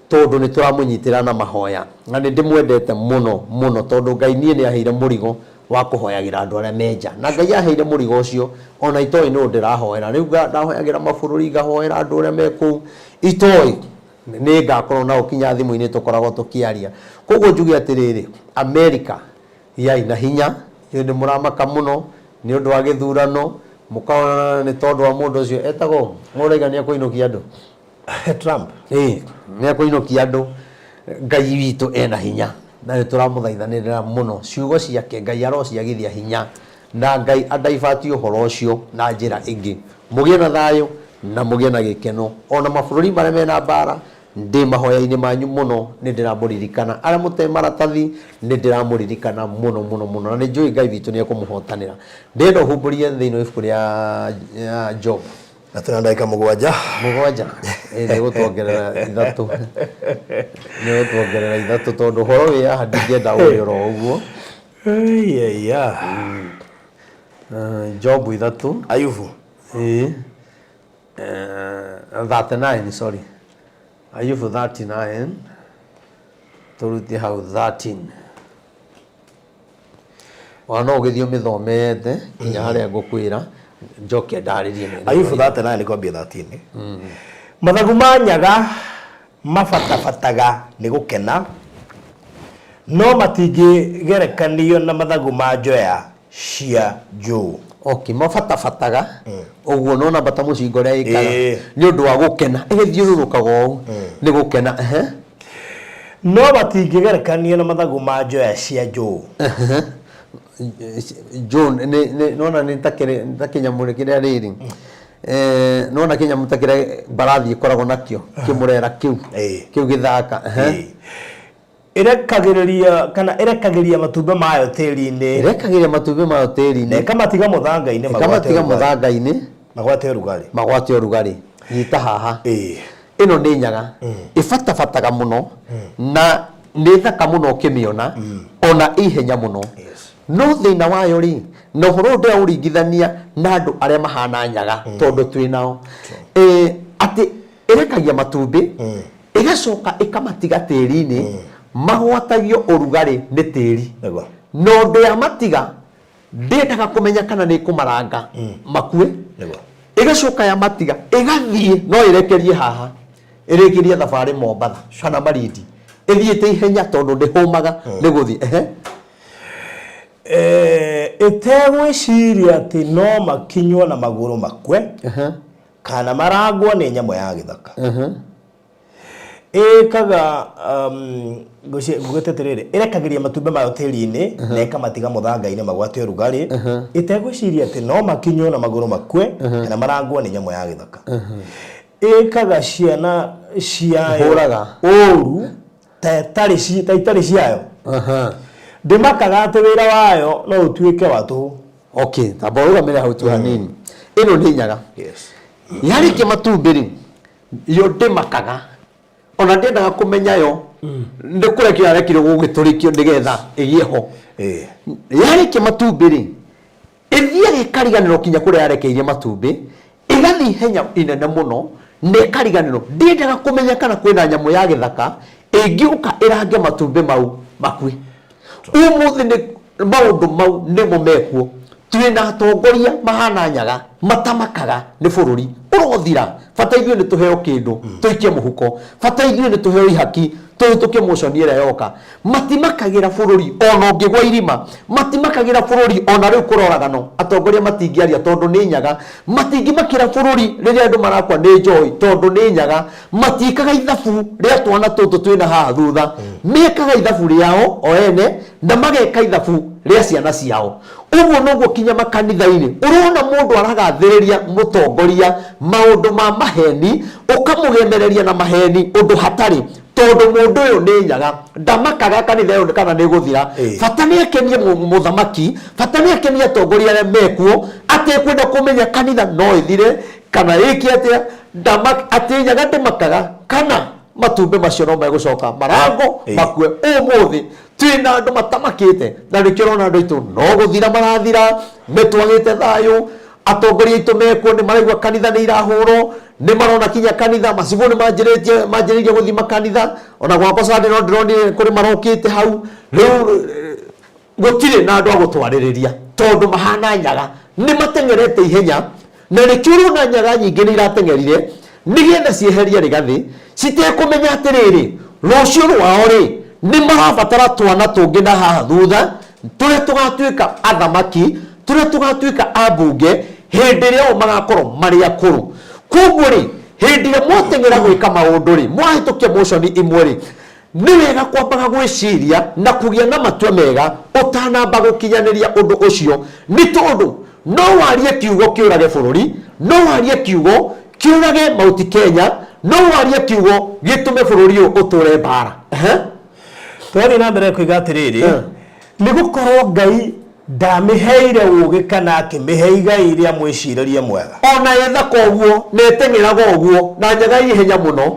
tondũ nĩ tũramũnyitĩra na mahoya na nĩ ndĩmwendete mũno mũno tondũ Ngai niĩ nĩ aheire mũrigo wa kũhoyagĩra andũ arĩa me nja na Ngai aheire mũrigo ũcio ona itoĩ nũ ndĩrahoera rĩu ndahoyagĩra mabũrũri ngahoera andũ arĩa me kũu itoĩ nĩ ngakorwo nao kinya thimũ-inĩ tũkoragwo tũkĩaria koguo njuge atĩrĩrĩ Amerika gĩai na hinya inyuĩ nĩ mũramaka mũno nĩ ũndũ wa gĩthurano mũkaona nĩ tondũ wa mũndũ ũcio etagwo ũraiga nĩ ekũinũkia andũ Trump. Ĩĩ, nĩ ekũinũkia andũ. Ngai witũ ena hinya na nĩ tũramũthaithanĩrĩra mũno. Ciugo ciake Ngai arociagithia hinya na Ngai a divert ũhoro ũcio na njĩra ĩngĩ. Mũgĩe na thayũ na mũgĩe na gĩkeno. Ona mabũrũri marĩa mena mbara, ndĩ mahoya-inĩ manyu mũno, nĩ ndĩramũririkana. Arĩa mũte maratathi, nĩ ndĩramũririkana mũno mũno mũno. Na nĩ njũĩ Ngai witũ nĩ ekũmũhotanĩra. Ndĩrenda ũhumbũrie thĩinĩ wa ibuku rĩa Job. Na twĩna ndagĩka mũgwanja. Mũgwanja? Ĩ nĩ gũtuongerera ithatũ. Nĩ gũtuongerera ithatũ tondũ ũhoro wĩ haha ndingĩenda ũre oro ũguo. Ĩyaya. Jobu 3. Ayubu. Ĩĩ. 39, sorry. Ayubu 39 tũrutie hau 13. Ona no ũgĩthiĩ ũmĩthomete nginya harĩa ngũkwĩra njoke ndarĩrie nĩ- Ayubu 39 nĩ kwambia 13. Mathagu ma nyaga mabatabataga nĩ gũkena, no matingĩgerekanio na mathagu ma njoya cia njũũ. Okay, mabatabataga ũguo nona bata mũcinga ũrĩa ĩkaga Ĩĩ. nĩ ũndũ wa gũkena, ĩgĩthiũrũrũkaga ũũ nĩ gũkena. Ehe. No matingĩgerekanio na mathagu ma njoya cia njũũ. John nĩ nĩ nona nĩ ta kĩrĩ ta kĩnyamũ kĩrĩa rĩrĩ, nona kĩnyamũ ta kĩrĩa mbarathi ĩkoragwo nakĩo kĩmũrera kĩu kĩu gĩthaka. Ehe. Ĩĩ. Ĩrekagĩrĩria kana ĩrekagĩria matumbĩ mayo tĩri-inĩ. Ĩrekagĩria matumbĩ mayo na tĩri-inĩ. Ĩkamatiga mũthanga-inĩ magwate ĩkamatiga ũrugarĩ. Mũthanga-inĩ. Magwate ũrugarĩ. Magwate ũrugarĩ. Nyita haha. Ĩĩ. Ĩno nĩ nyaga ĩbatabataga mũno na nĩ thaka mũno ũkĩmĩona, ona ihenya mũno. No thĩna wayo rĩ, na ũhoro ũyũ ndĩraũringithania na andũ arĩa mahana nyaga tondũ twĩ nao, atĩ ĩrekagia matumbĩ, ĩgacoka ĩkamatiga tĩri-inĩ magwatagio ũrugarĩ nĩ tĩri. Na ũndũ yamatiga ndĩendaga kũmenya kana nĩ ĩkũmaranga makue. Ĩgacoka yamatiga ĩgathiĩ, no ĩrekerie haha ĩrĩkĩrie thabarĩ Mombatha kana Malindi, ĩthiĩte ihenya tondũ ndĩhũmaga nĩ gũthiĩ. Ehe. Ĩtegwĩciria atĩ no makinywo na magũrũ makue kana marangwo nĩ nyamũ ya gĩthaka. Ĩkaga ngugĩte atĩrĩrĩ, ĩrekagĩria matumbĩ mayo tĩri-inĩ na ĩkamatiga mũthanga-inĩ magwate ũrugarĩ, ĩtegwĩciria atĩ no makinywo na magũrũ makue kana marangwo nĩ nyamũ ya gĩthaka. Ĩkaga ciana ciayo Ĩhũraga. ũru ta itarĩ ciayo. Ndĩmakaga atĩ wĩra wayo no ũtuĩke wa tũhũ. Okay, tamba ũrũgamĩre hau tu hanini. Ĩno nĩ nyaga. Yes. Yarĩkia matumbĩ rĩ, yo ndĩmakaga, ona ndĩendaga kũmenya yo nĩ kũrekio yarekirwo gũgĩtũrĩkio nĩgetha ĩgĩe ho. Yarĩkia matumbĩ rĩ, ĩthiaga ĩkariganĩrwo kinya kũrĩa yarekeirie matumbĩ, ĩgathiĩ ihenya inene mũno na ĩkariganĩrwo. Ndĩendaga kũmenya kana kwĩna nyamũ ya gĩthaka ĩngĩũka ĩrange matumbĩ mau makue. Ũmũthĩ nĩ maũndũ mau nĩmo mekuo. Twĩna atongoria mahana nyaga matamakaga nĩ bũrũri ũrothira. Bata ithuĩ nĩ tũheo kĩndũ tũikie mũhuko, bata ithuĩ nĩ tũheo ihaki tũhĩtũkie motion ĩrĩa yoka. Matimakagĩra bũrũri ona ũngĩgwa irima, matimakagĩra bũrũri ona rĩu kũroragano, atongoria matingĩaria tondũ nĩ nyaga. Matingĩmakĩra bũrũri rĩrĩa andũ marakua nĩ njohi tondũ nĩ nyaga. Matiĩkaga ithabu rĩa twana tũtũ twĩna haha thutha, mekaga ithabu rĩao o ene na mageka ithabu rĩa ciana ciao. Ũguo noguo kinya makanitha-inĩ ũrona mũndũ aragathĩrĩria mũtongoria maũndũ ma maheni, ũkamũgemereria na maheni ũndũ hatarĩ, tondũ mũndũ ũyũ nĩ nyaga, ndamakaga kanitha ĩyo kana nĩ gũthira. Bata nĩ akenie mũthamaki, bata nĩ akenie atongoria arĩa mekuo, atekwenda kũmenya kanitha no ĩthire kana ĩke atĩa. Atĩ nyaga ndĩmakaga kana matumbĩ macio no megũcoka marango makue. Ũmũthĩ twĩna andũ matamakĩte, na nĩkĩo ũrona andũ aitũ no gũthira marathira, nĩtwagĩte thayũ. Atongoria aitũ mekuo nĩ maraigua kanitha nĩ irahũrwo, nĩ marona kinya kanitha macibũ nĩ manjĩrĩirie gũthiĩ makanitha. Ona gwakwa Sunday no ndĩronire kũrĩ marokĩte hau. Rĩu gũtirĩ na andũ a gũtwarĩrĩria tondũ mahana nyaga, nĩ mateng'erete ihenya, na nĩkĩo ũrona nyaga nyingĩ nĩ irateng'erire nĩgetha cieherie rĩgathĩ, citekũmenya atĩrĩrĩ, rũciũ rwao rĩ nĩ marabatara twana tũngĩ na haha thutha, tũrĩa tũgatuĩka athamaki, tũrĩa tũgatuĩka ambunge hĩndĩ ĩrĩa o magakorwo marĩ akũrũ. Koguo rĩ, hĩndĩ ĩrĩa mwateng'era gwĩka maũndũ rĩ, mwahĩtũkia motion imwe rĩ, nĩ wega kwambaga gwĩciria na kũgĩa na matua mega ũtanamba gũkinyanĩria ũndũ ũcio, nĩ tondũ no warie kiugo kĩũrage bũrũri, no warie kiugo kĩũrage Mount Kenya, no warie kiugo gĩtũme bũrũri ũyũ ũtũre mbara. Ehe. Twathiĩ na mbere kuiga atĩrĩrĩ, nĩ gũkorwo Ngai ndamĩheire ũũgĩ kana akĩmĩhe igai rĩa mwĩcirĩrie mwega. Ona ĩthaka ũguo na ĩteng'eraga ũguo na nyaga ihenya mũno,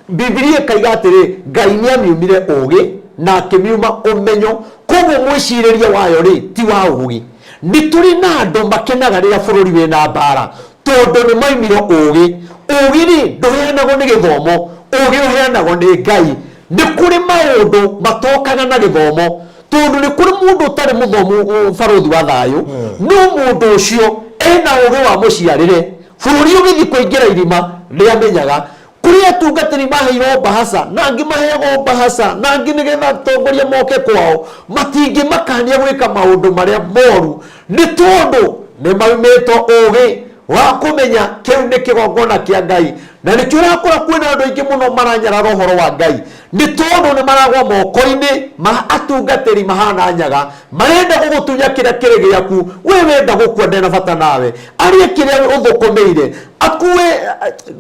Bibilia ĩkaiga atĩrĩ, Ngai nĩ amiumire ũũgĩ. Na akĩmiuma ũmenyo. Koguo mwĩcirĩrie wayo rĩ ti wa ũgĩ. Nĩ tũrĩ na andũ makenaga rĩrĩa bũrũri wĩna mbara, tondũ nĩ maimire ũgĩ. Ũgĩ rĩ ndũheanagwo nĩ gĩthomo, ũgĩ ũheanagwo nĩ Ngai. Nĩ kũrĩ maũndũ matokaga na gĩthomo, tondũ nĩ kũrĩ mũndũ ũtarĩ mũthomu, barũthi wa thayũ, no mũndũ ũcio ena ũgĩ wa mũciarĩre. Bũrũri ũgĩthiĩ kũingĩra irima nĩamenyaga. Kũrĩ atungatĩri maheirwo mbahaca, na angĩ maheagwo mbahaca, na angĩ nĩgetha atongoria moke kwao, matingĩmakania gwĩka maũndũ marĩa moru, nĩ tondũ nĩ maumĩtwo ũgĩ wa kũmenya kĩu nĩ kĩgongona kĩa Ngai. Na nĩkĩo ũrakora kwĩna andũ aingĩ mũno maranyarara ũhoro wa Ngai, nĩ tondũ nĩ maragwa moko-inĩ ma atungatĩri mahana nyaga, marenda gũgũtunya kĩrĩa kĩrĩ gĩaku, we wenda gũkua ndarĩ na bata nawe, arĩe kĩrĩa ũthũkũmĩire, akue.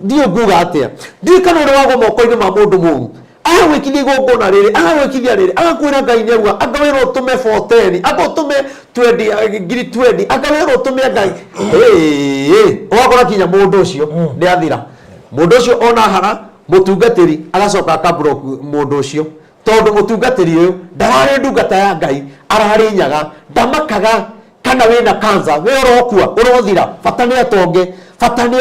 Ndiũĩ nguga atĩa, ndiũĩ kana ũrĩ wagwa moko-inĩ ma mũndũ mũru, agagwĩkithia igongona rĩrĩ, agagwĩkithia rĩrĩ, agakwĩra Ngai nĩ auga, anga wĩrwo ũtũme 410, anga ũtũme 20, ngiri 20, anga wĩrwo ũtũme anga hĩĩ, ũgakora kinya mũndũ ũcio nĩ athira. Mũndũ ũcio ona hara mũtungatĩri agacoka akablock mũndũ ũcio, tondũ mũtungatĩri ũyũ ndararĩ ndungata ya Ngai, ararĩ nyaga, ndamakaga kana wĩna cancer, we ũrokua ũrothira, bata nĩ atonge, bata nĩ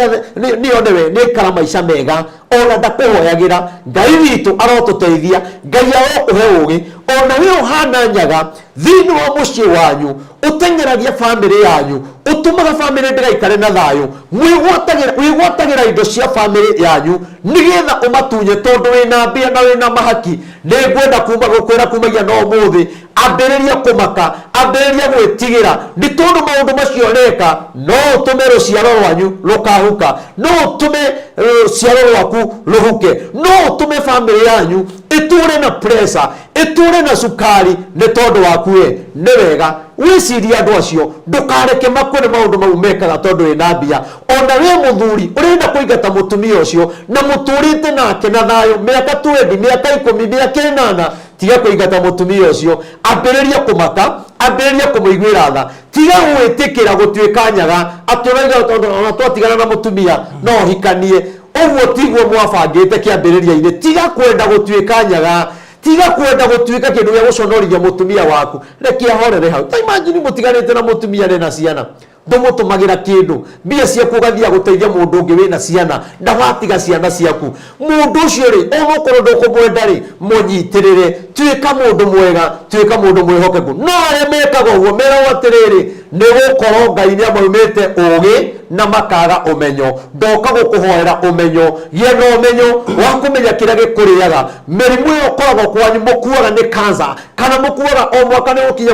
one we nĩ aikara maica mega, ona ndakũhoyagĩra. Ngai witũ arotũteithia, Ngai arokũhe ũgĩ, ona we ũhana nyaga thĩinĩ wa mũciĩ wanyu, ũteng'eragia bamĩrĩ yanyu, ũtũmaga bamĩrĩ ndĩgaikare na thayũ, wĩgwatagĩra indo cia bamĩrĩ yanyu nĩgetha ũmatunye, tondũ wĩna mbia na wĩna mahaki. Nĩ ngwenda kuma gũkwĩra kumagia na ũmũthĩ, ambĩrĩria kũmaka, ambĩrĩria gwĩtigĩra, nĩ tondũ maũndũ macio ũreka no ũtũme rũciaro rwanyu rũkahuka, no ũtũme rũciaro rwaku rũhuke, no ũtũme bamĩrĩ yanyu ĩtũre na pressure, ĩtũre na cukari nĩ tondũ waku we. Nĩ wega wĩcirie andũ acio, ndũkareke makue nĩ maũndũ mau mekaga tondũ wĩna mbia. Ona we mũthuri ũrenda kũingata mũtumia ũcio na mũtũrĩte nake na thayũ mĩaka 20, mĩaka 10, mĩaka 8, tiga kũingata mũtumia ũcio, ambĩrĩria kũmaka, ambĩrĩria kũmũiguĩra tha, tiga gwĩtĩkĩra gũtuĩka nyaga atĩ ũrauga tondũ ona twatigana na mũtumia no ũhikanie. Ũguo tiguo mwabangĩte kĩambĩrĩria-inĩ. Tiga kwenda gũtuĩka nyaga, tiga kwenda gũtuĩka kĩndũ gĩa gũconorithia mũtumia waku, reke ahorere hau. Ta imagine mũtiganĩte na mũtumia arĩ na ciana, ndũmũtũmagĩra kĩndũ, mbia ciaku ũgathiaga gũteithia mũndũ ũngĩ wĩna ciana, na watiga ciana ciaku. Mũndũ ũcio rĩ, onokorwo ndũkũmwenda rĩ, mũnyitĩrĩre, tuĩka mũndũ mwega, tuĩka mũndũ mwĩhokeku. No arĩa mekaga ũguo meragwo atĩrĩrĩ, nĩ gũkorwo Ngai nĩ amaumĩte ũgĩ na makaga ũmenyo. Ndoka gũkũhoera ũmenyo, gĩa na ũmenyo wa kũmenya kĩrĩa gĩkũrĩaga. Mĩrimũ ĩyo ũkoragwo kwanyu mũkuaga nĩ cancer, kana mũkuaga o mwaka nĩ gũkinya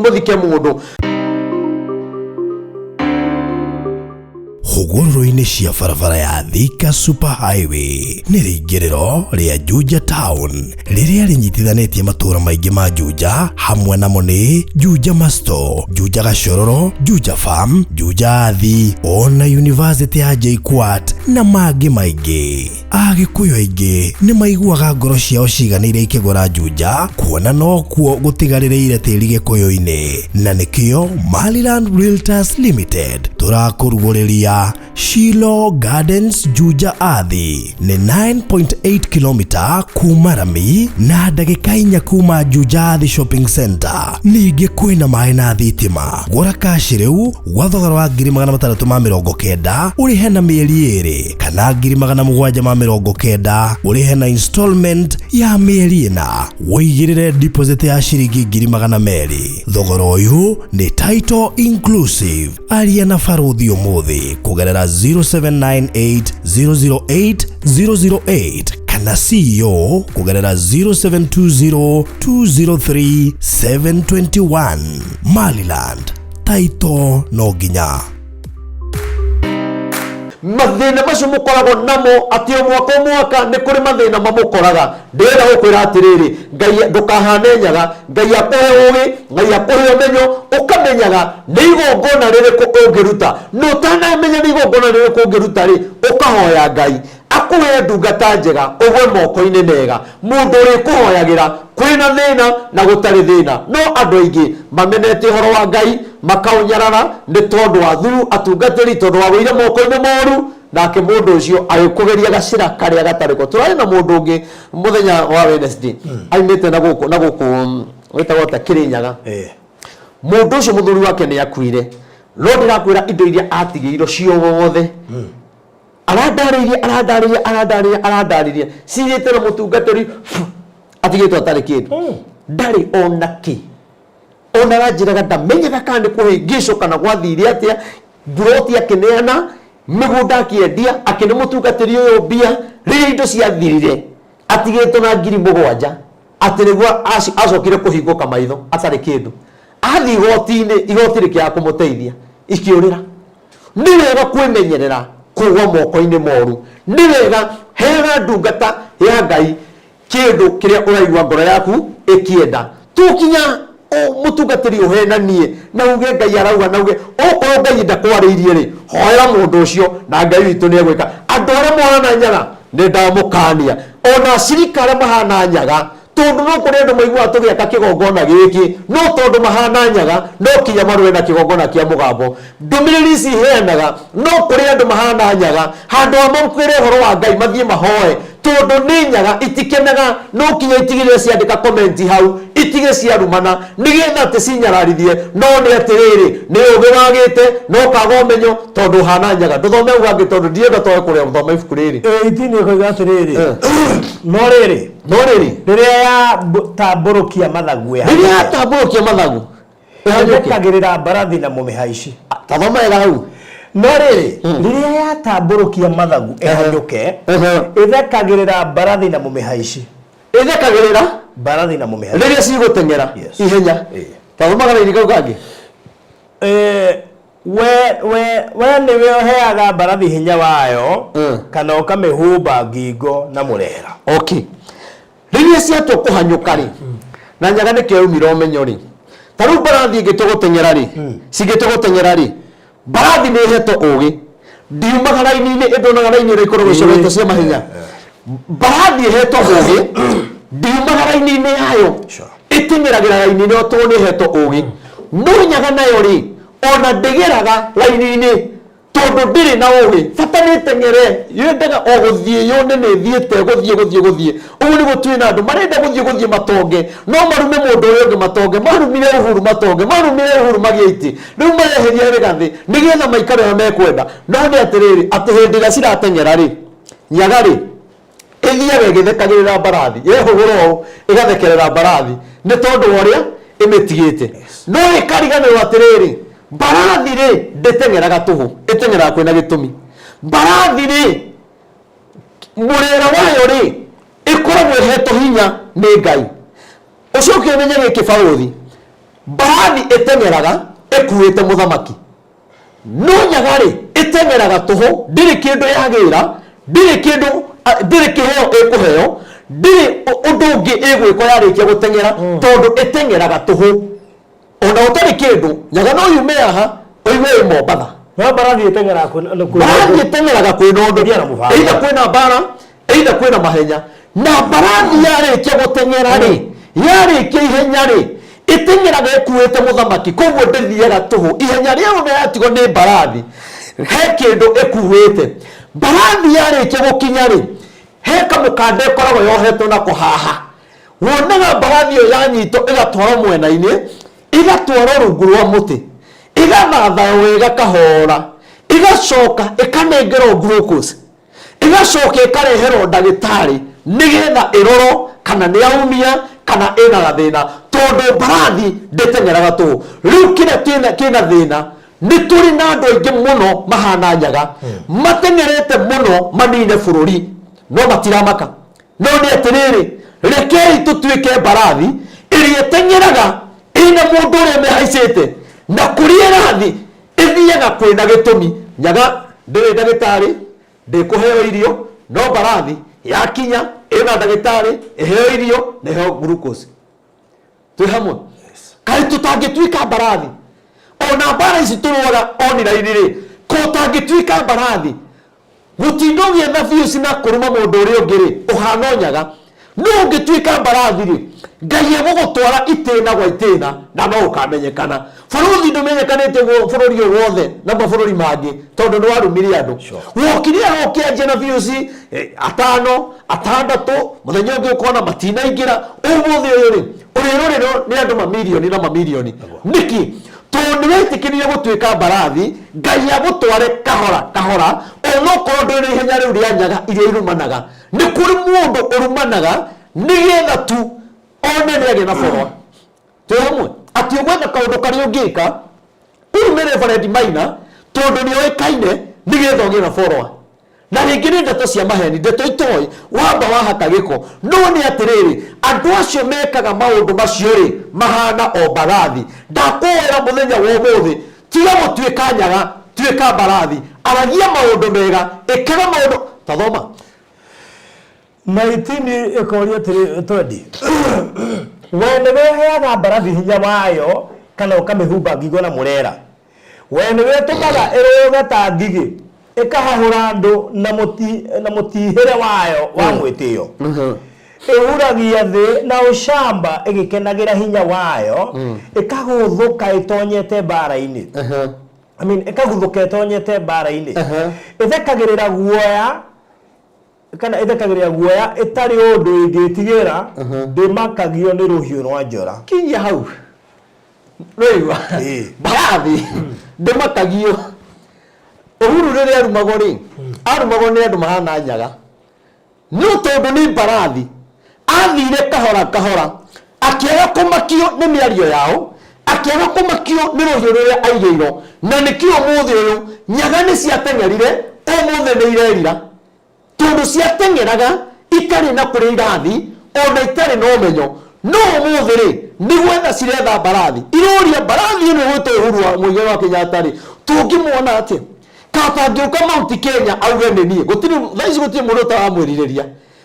mũthike mũndũ. Hũgũrũrũ-inĩ cia barabara ya Thika Super Highway nĩ rĩingĩrĩro rĩa Juja Town rĩrĩa rĩnyitithanĩtie matũũra maingĩ ma Juja, hamwe namo nĩ Juja Masto, Juja Gachororo, Juja Farm, Juja Athi, ona University ya JKUAT na mangĩ maingĩ. Agĩkũyũ aingĩ nĩ maiguaga ngoro ciao ciganĩire ikĩgũra Juja, kuona nokuo gũtigarĩrĩire tĩri gĩkũyũ-inĩ, na nĩkĩo Maryland Realtors Limited tũrakũrugũrĩria Shilo Gardens Juja Athi. Nĩ 9.8 km kuma rami na ndagĩka 4 kuma Juja Athi Shopping Center. Ningĩ kwĩna maĩ na thitima. Gũra kashi rĩu gwa thogora wa 690,000 ũrĩhe na mĩeri 2, kana 790,000 ũrĩhe na installment ya mĩeri 4, wĩigĩrĩre deposit ya ciringi 200,000. Thogora ũyũ nĩ title inclusive. Aria na barũthi ũmũthĩ kũgerera 0798 008 008 kana CEO kũgerera 0720 203 721. Maryland title no nginya. Mathĩna macio mũkoragwo namo atĩ o mwaka o mwaka nĩ kũrĩ mathĩna mamũkoraga, ndĩrenda gũkwĩra atĩrĩrĩ, Ngai ndũkahane nyaga. Ngai akũhe ũgĩ, Ngai akũhe ũmenyo, ũkamenyaga nĩ igongona rĩrĩkũ ũngĩruta. Na ũtanamenya nĩ igongona rĩrĩkũ ũngĩruta rĩ, ũkahoya Ngai akũhe ndungata njega, ũgwe moko-inĩ mega, mũndũ ũrĩkũhoyagĩra kwĩna thĩna na gũtarĩ thĩna. No andũ aingĩ mamenete ũhoro wa Ngai, makaũnyarara nĩ tondũ wa thuru atungatĩri, tondũ wagũire moko-inĩ moru. Nake mũndũ ũcio agĩkũgeria gacĩra karĩa gatarĩ ko. Tũrarĩ na mũndũ ũngĩ mũthenya wa Wednesday, aimĩte na gũkũ na gũkũ, wĩtagwo atĩa, Kĩrĩnyaga. Mũndũ ũcio mũthuri wake nĩ akuire, no ndĩrakwĩra indo iria atigĩirwo ciothe, arandarĩirie, arandarĩirie, arandarĩirie, arandarĩirie, cirĩte na mũtungatĩri, atigĩtwo atarĩ kĩndũ, ndarĩ ona kĩ. Ona aranjĩraga ndamenyaga kana nĩ kũhĩngĩcwo kana gwathire atĩa. Mburoti akĩneana, mĩgũnda akĩendia, akĩne mũtungatĩri ũyũ mbia. Rĩrĩa indo ciathirire, atigĩtwo na 7,000, atĩ nĩguo acokire kũhingũka maitho atarĩ kĩndũ. Athiĩ igoti-inĩ, igoti rĩkĩaga kũmũteithia, ikĩũrĩra. Nĩ wega kwĩmenyerera kũgwa moko-inĩ moru. Nĩ wega heaga ndungata ya Ngai kĩndũ kĩrĩa ũraigua ngoro yaku ĩkĩenda. To kinya mũtungatĩri ũhenanie na uge Ngai arauga, na uge okorwo Ngai ndakwarĩirie rĩ, hoera mũndũ ũcio na Ngai witũ nĩ egwĩka. Andũ arĩa mohana nyaga nĩ ndamũkania, ona acirika arĩa mahana nyaga, tondũ no kũrĩ andũ maiguaga tũgĩaka kĩgongona gĩkĩ, no tondũ mahana nyaga no kinya marũe na kĩgongona kĩa mũgambo. Ndũmĩrĩri ici iheanaga, no kũrĩ andũ mahana nyaga, handũ ha makwĩre ũhoro wa Ngai mathiĩ mahoe, tondũ nĩ nyaga itikenaga, no kinya itigĩrĩre ciandĩka comment hau, itige ciarumana nĩgetha atĩ cinyararithie. No nĩ atĩrĩrĩ, nĩ ũgĩ wagĩte no kaga ũmenyo, tondũ ũhana nyaga. Ndũthome hau hangĩ tondũ ndirenda twage kũrĩa gũthoma ibuku rĩrĩ. 18 ĩkoiga atĩrĩrĩ, no rĩrĩ, no rĩrĩ, rĩrĩa yatambũrũkia mathagu rĩrĩa yatambũrũkia mathagu ĩhanyũke, ĩthekagĩrĩra mbarathi na mũmĩhaici. Tathoma wega hau. No rĩrĩ, rĩrĩa yatambũrũkia mathagu ĩhanyũke, ĩthekagĩrĩra mbarathi na mũmĩhaici. Ĩthekagĩrĩra mbarathi na mũmĩhaici rĩrĩa cigũteng'era ihenya. Tathoma karaini kau kangĩ. We nĩwe ũheaga mbarathi hinya wayo, kana ũkamĩhumba ngingo na mũrera? Okay, rĩrĩa ciatua kũhanyũka rĩ, na nyaga nĩkĩo yaumire ũmenyo rĩ, ta rĩu mbarathi ĩngĩtua gũteng'era rĩ, cingĩtua gũteng'era rĩ, mbarathi nĩ ĩhetwo ũgĩ, ndiumaga raini-inĩ. Ĩndonaga raini ĩrĩa ikoragwo icoretwo cia mahenya. Mbarathi ĩhetwo ũgĩ, ndiumaga raini-inĩ yayo, ĩteng'eragĩra raini-inĩ o tondũ nĩ ĩhetwo ũgĩ. No nyaga nayo rĩ, ona ndĩgeraga raini-inĩ tondũ ndĩrĩ na ũgĩ. Bata nĩ ĩteng'ere, yendaga o gũthiĩ, yone nĩ ĩthiĩte, gũthiĩ, gũthiĩ, gũthiĩ. Ũguo nĩguo twĩ na andũ marenda gũthiĩ, gũthiĩ matonge, no marume mũndũ ũrĩa ũngĩ matonge. Marumire Uhuru matonge, marumire Uhuru magĩe itĩ, rĩu mareheria Rĩgathĩ nĩgetha maikare ũrĩa mekwenda. No nĩ atĩrĩrĩ, atĩ hĩndĩ ĩrĩa cirateng'era rĩ, nyaga rĩ, ĩthiaga ĩgĩthekagĩrĩra mbarathi, yehũgũra ũũ ĩgathekerera mbarathi nĩ tondũ wa ũrĩa ĩmĩtigĩte, no ĩkariganĩrwo atĩrĩrĩ, mbarathi rĩ, ndĩteng'eraga tũhũ, ĩteng'eraga kwĩna gĩtũmi. Mbarathi rĩ, mũrĩre wayo rĩ, ĩkoragwo ĩhetwo hinya nĩ Ngai. Ũcoke ũmenye gĩkĩ, barũthi, mbarathi ĩteng'eraga ĩkuĩte mũthamaki, no nyaga rĩ, ĩteng'eraga tũhũ, ndĩrĩ kĩndũ yagĩra, ndĩrĩ kĩndũ, ndĩrĩ kĩheo ĩkũheo, ndĩrĩ ũndũ ũngĩ ĩgwĩkwo yarĩkia gũteng'era, tondũ ĩteng'eraga tũhũ ona ũtarĩ kĩndũ. Nyaga no yume haha ũigue ĩ Mombatha. No mbarathi ĩteng'eraga kwĩna Mbarathi ĩteng'eraga kwĩna ũndũ. Ĩthiaga na mũbango. Either kwĩna mbara, either kwĩna mahenya. Na mbarathi yarĩkia gũteng'era rĩ, yarĩkia ihenya rĩ, ĩteng'eraga ĩkuĩte mũthamaki, koguo ndĩthiaga tũhũ. Ihenya rĩayo na yatigwo nĩ mbarathi, he kĩndũ ĩkuĩte. Mbarathi yarĩkia gũkinya rĩ, he kamũkanda ĩkoragwo yohetwo nako haha. Wonaga mbarathi ĩyo yanyitwo ĩgatwarwo mwena-inĩ, ĩgatwarwo rungu rwa mũtĩ, ĩgathathayo wega kahora, ĩgacoka ĩkanengerwo glucose, ĩgacoka ĩkareherwo ndagĩtarĩ nĩgetha ĩrorwo kana nĩ yaumia kana ĩna gathĩna, tondũ mbarathi ndĩteng'eraga tũhũ. Rĩu kĩrĩa kĩna thĩna nĩ tũrĩ na andũ aingĩ mũno mahana nyaga, mateng'erete mũno manine bũrũri, no matiramaka. No nĩ atĩrĩrĩ, rekei tũtuĩke mbarathi ĩrĩa ĩteng'eraga ĩna mũndũ ũrĩa ĩmĩhaicĩte, na kũrĩa ĩrathiĩ ĩthiaga kwĩna gĩtũmi. Nyaga ndĩrĩ ndagĩtarĩ, ndĩkũheo irio, no mbarathi yakinya ĩna ndagĩtarĩ, ĩheo irio na ĩheo glucose. Twĩ hamwe? Kaĩ tũtangĩtuĩka mbarathi? Ona mbara ici tũrũaga online rĩ, ko ũtangĩtuĩka mbarathi? Gũtinda ũgĩetha views na kũruma mũndũ ũrĩa ũngĩ rĩ, ũhana o nyaga. No ũngĩtuĩka mbarathi rĩ, Ngai egũgũtwara itĩna gwa itĩna na no ũkamenyekana. Bũrũri ndũmenyekanĩte ũguo bũrũri ũyũ wothe na mabũrũri mangĩ tondũ nĩ warumire andũ. Wokire aho ũkĩanjia na views atano, atandatũ, mũthenya ũngĩ ũkona matinaingĩra. Ũmũthĩ ũyũ rĩ, ũrĩrorerwo nĩ andũ mamirioni na mamirioni. Nĩkĩ? Tondũ nĩ wetĩkĩrire gũtuĩka mbarathi, Ngai agũtware kahora kahora, onokorwo ndũrĩ na ihenya rĩu rĩa nyaga iria irumanaga. Nĩ kũrĩ mũndũ ũrumanaga nĩgetha tu one nĩ agĩa na follower. Twĩ hamwe? Atĩ ũgwetha kaũndũ karĩa ũngĩka ũrume Reverend Maina tondũ nĩ oĩkaine nĩgetha ũgĩe na follower. Na rĩngĩ nĩ ndeto cia maheni, ndeto itoĩ, wamba wahaka gĩko. No nĩ atĩrĩrĩ, andũ acio mekaga maũndũ macio-rĩ, mahana o mbarathi. Ndakũhoera mũthenya wa ũmũthĩ, tiga gũtuĩka nyaga, tuĩka mbarathi. Aragia maũndũ mega, ĩkaga maũndũ... Ta thoma. Na itini ĩkoria atĩrĩ, Twendi, we nĩwe ũheaga mbarathi hinya wayo, kana ũkamĩhumba ngingo na mũrera? We nĩwe ũtũmaga ĩrũge ta ngigĩ, ĩkahahũra andũ na mũti, na mũtihĩre wayo wa mwĩtĩo. Ĩhuragia thĩ na ũcamba ĩgĩkenagĩra hinya wayo, ĩkagũthũka ĩtonyete mbaara-inĩ. I mean, ĩkaguthũka ĩtonyete mbaara-inĩ. Ĩthekagĩrĩra guoya kana ĩthekagĩrĩra guoya ĩtarĩ ũndũ ĩngĩtigĩra, ndĩmakagio nĩ rũhiũ rwa njora. Kinyia hau. Rĩu mbarathi ndĩmakagio. Uhuru rĩrĩa arumagwo rĩ, arumagwo nĩ andũ mahana nyaga. No tondũ nĩ mbarathi, athire kahora kahora, akĩaga kũmakio nĩ mĩario yao, akĩaga kũmakio nĩ rũhiũ rũrĩa aigĩirwo. Na nĩkĩo ũmũthĩ ũyũ nyaga nĩ ciateng'erire, ũmũthĩ nĩ irerira. Tondũ ciateng'eraga itarĩ na kũrĩa irathi, ona itarĩ na ũmenyo. No ũmũthĩ rĩ, nĩ gwetha ciretha mbarathi. Iroria mbarathi ĩno ĩgwĩtwo Uhuru wa Muigai wa Kenyatta rĩ, tũngĩmuona atĩa? Kaba angĩũka Mount Kenya auge nĩ niĩ. Gũtirĩ, thaa ici gũtirĩ mũndũ ũtaramwĩrirĩria.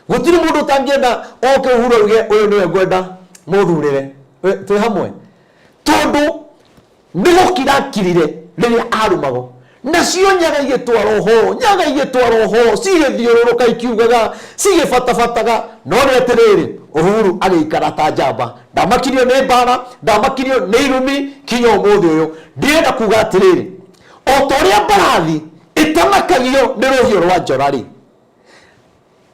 Gũtirĩ mũndũ ũtangĩenda oke Uhuru auge ũyũ nĩwe ngwenda mũthurĩre. Twĩ hamwe? Tondũ nĩ gũkira akirire rĩrĩa arumagwo. Nacio nyaga igĩtwara ũhoro, nyaga igĩtwara ũhoro, cigĩthiũrũrũka ikiugaga, cigĩbatabataga. No nĩ atĩrĩrĩ, Uhuru agĩikara ta njamba. Ndamakirio nĩ mbara, ndamakirio nĩ irumi kinya ũmũthĩ ũyũ. Ndĩrenda kuga atĩrĩrĩ, o ta ũrĩa mbarathi ĩtamakagio nĩ rũhiũ rwa njora-rĩ,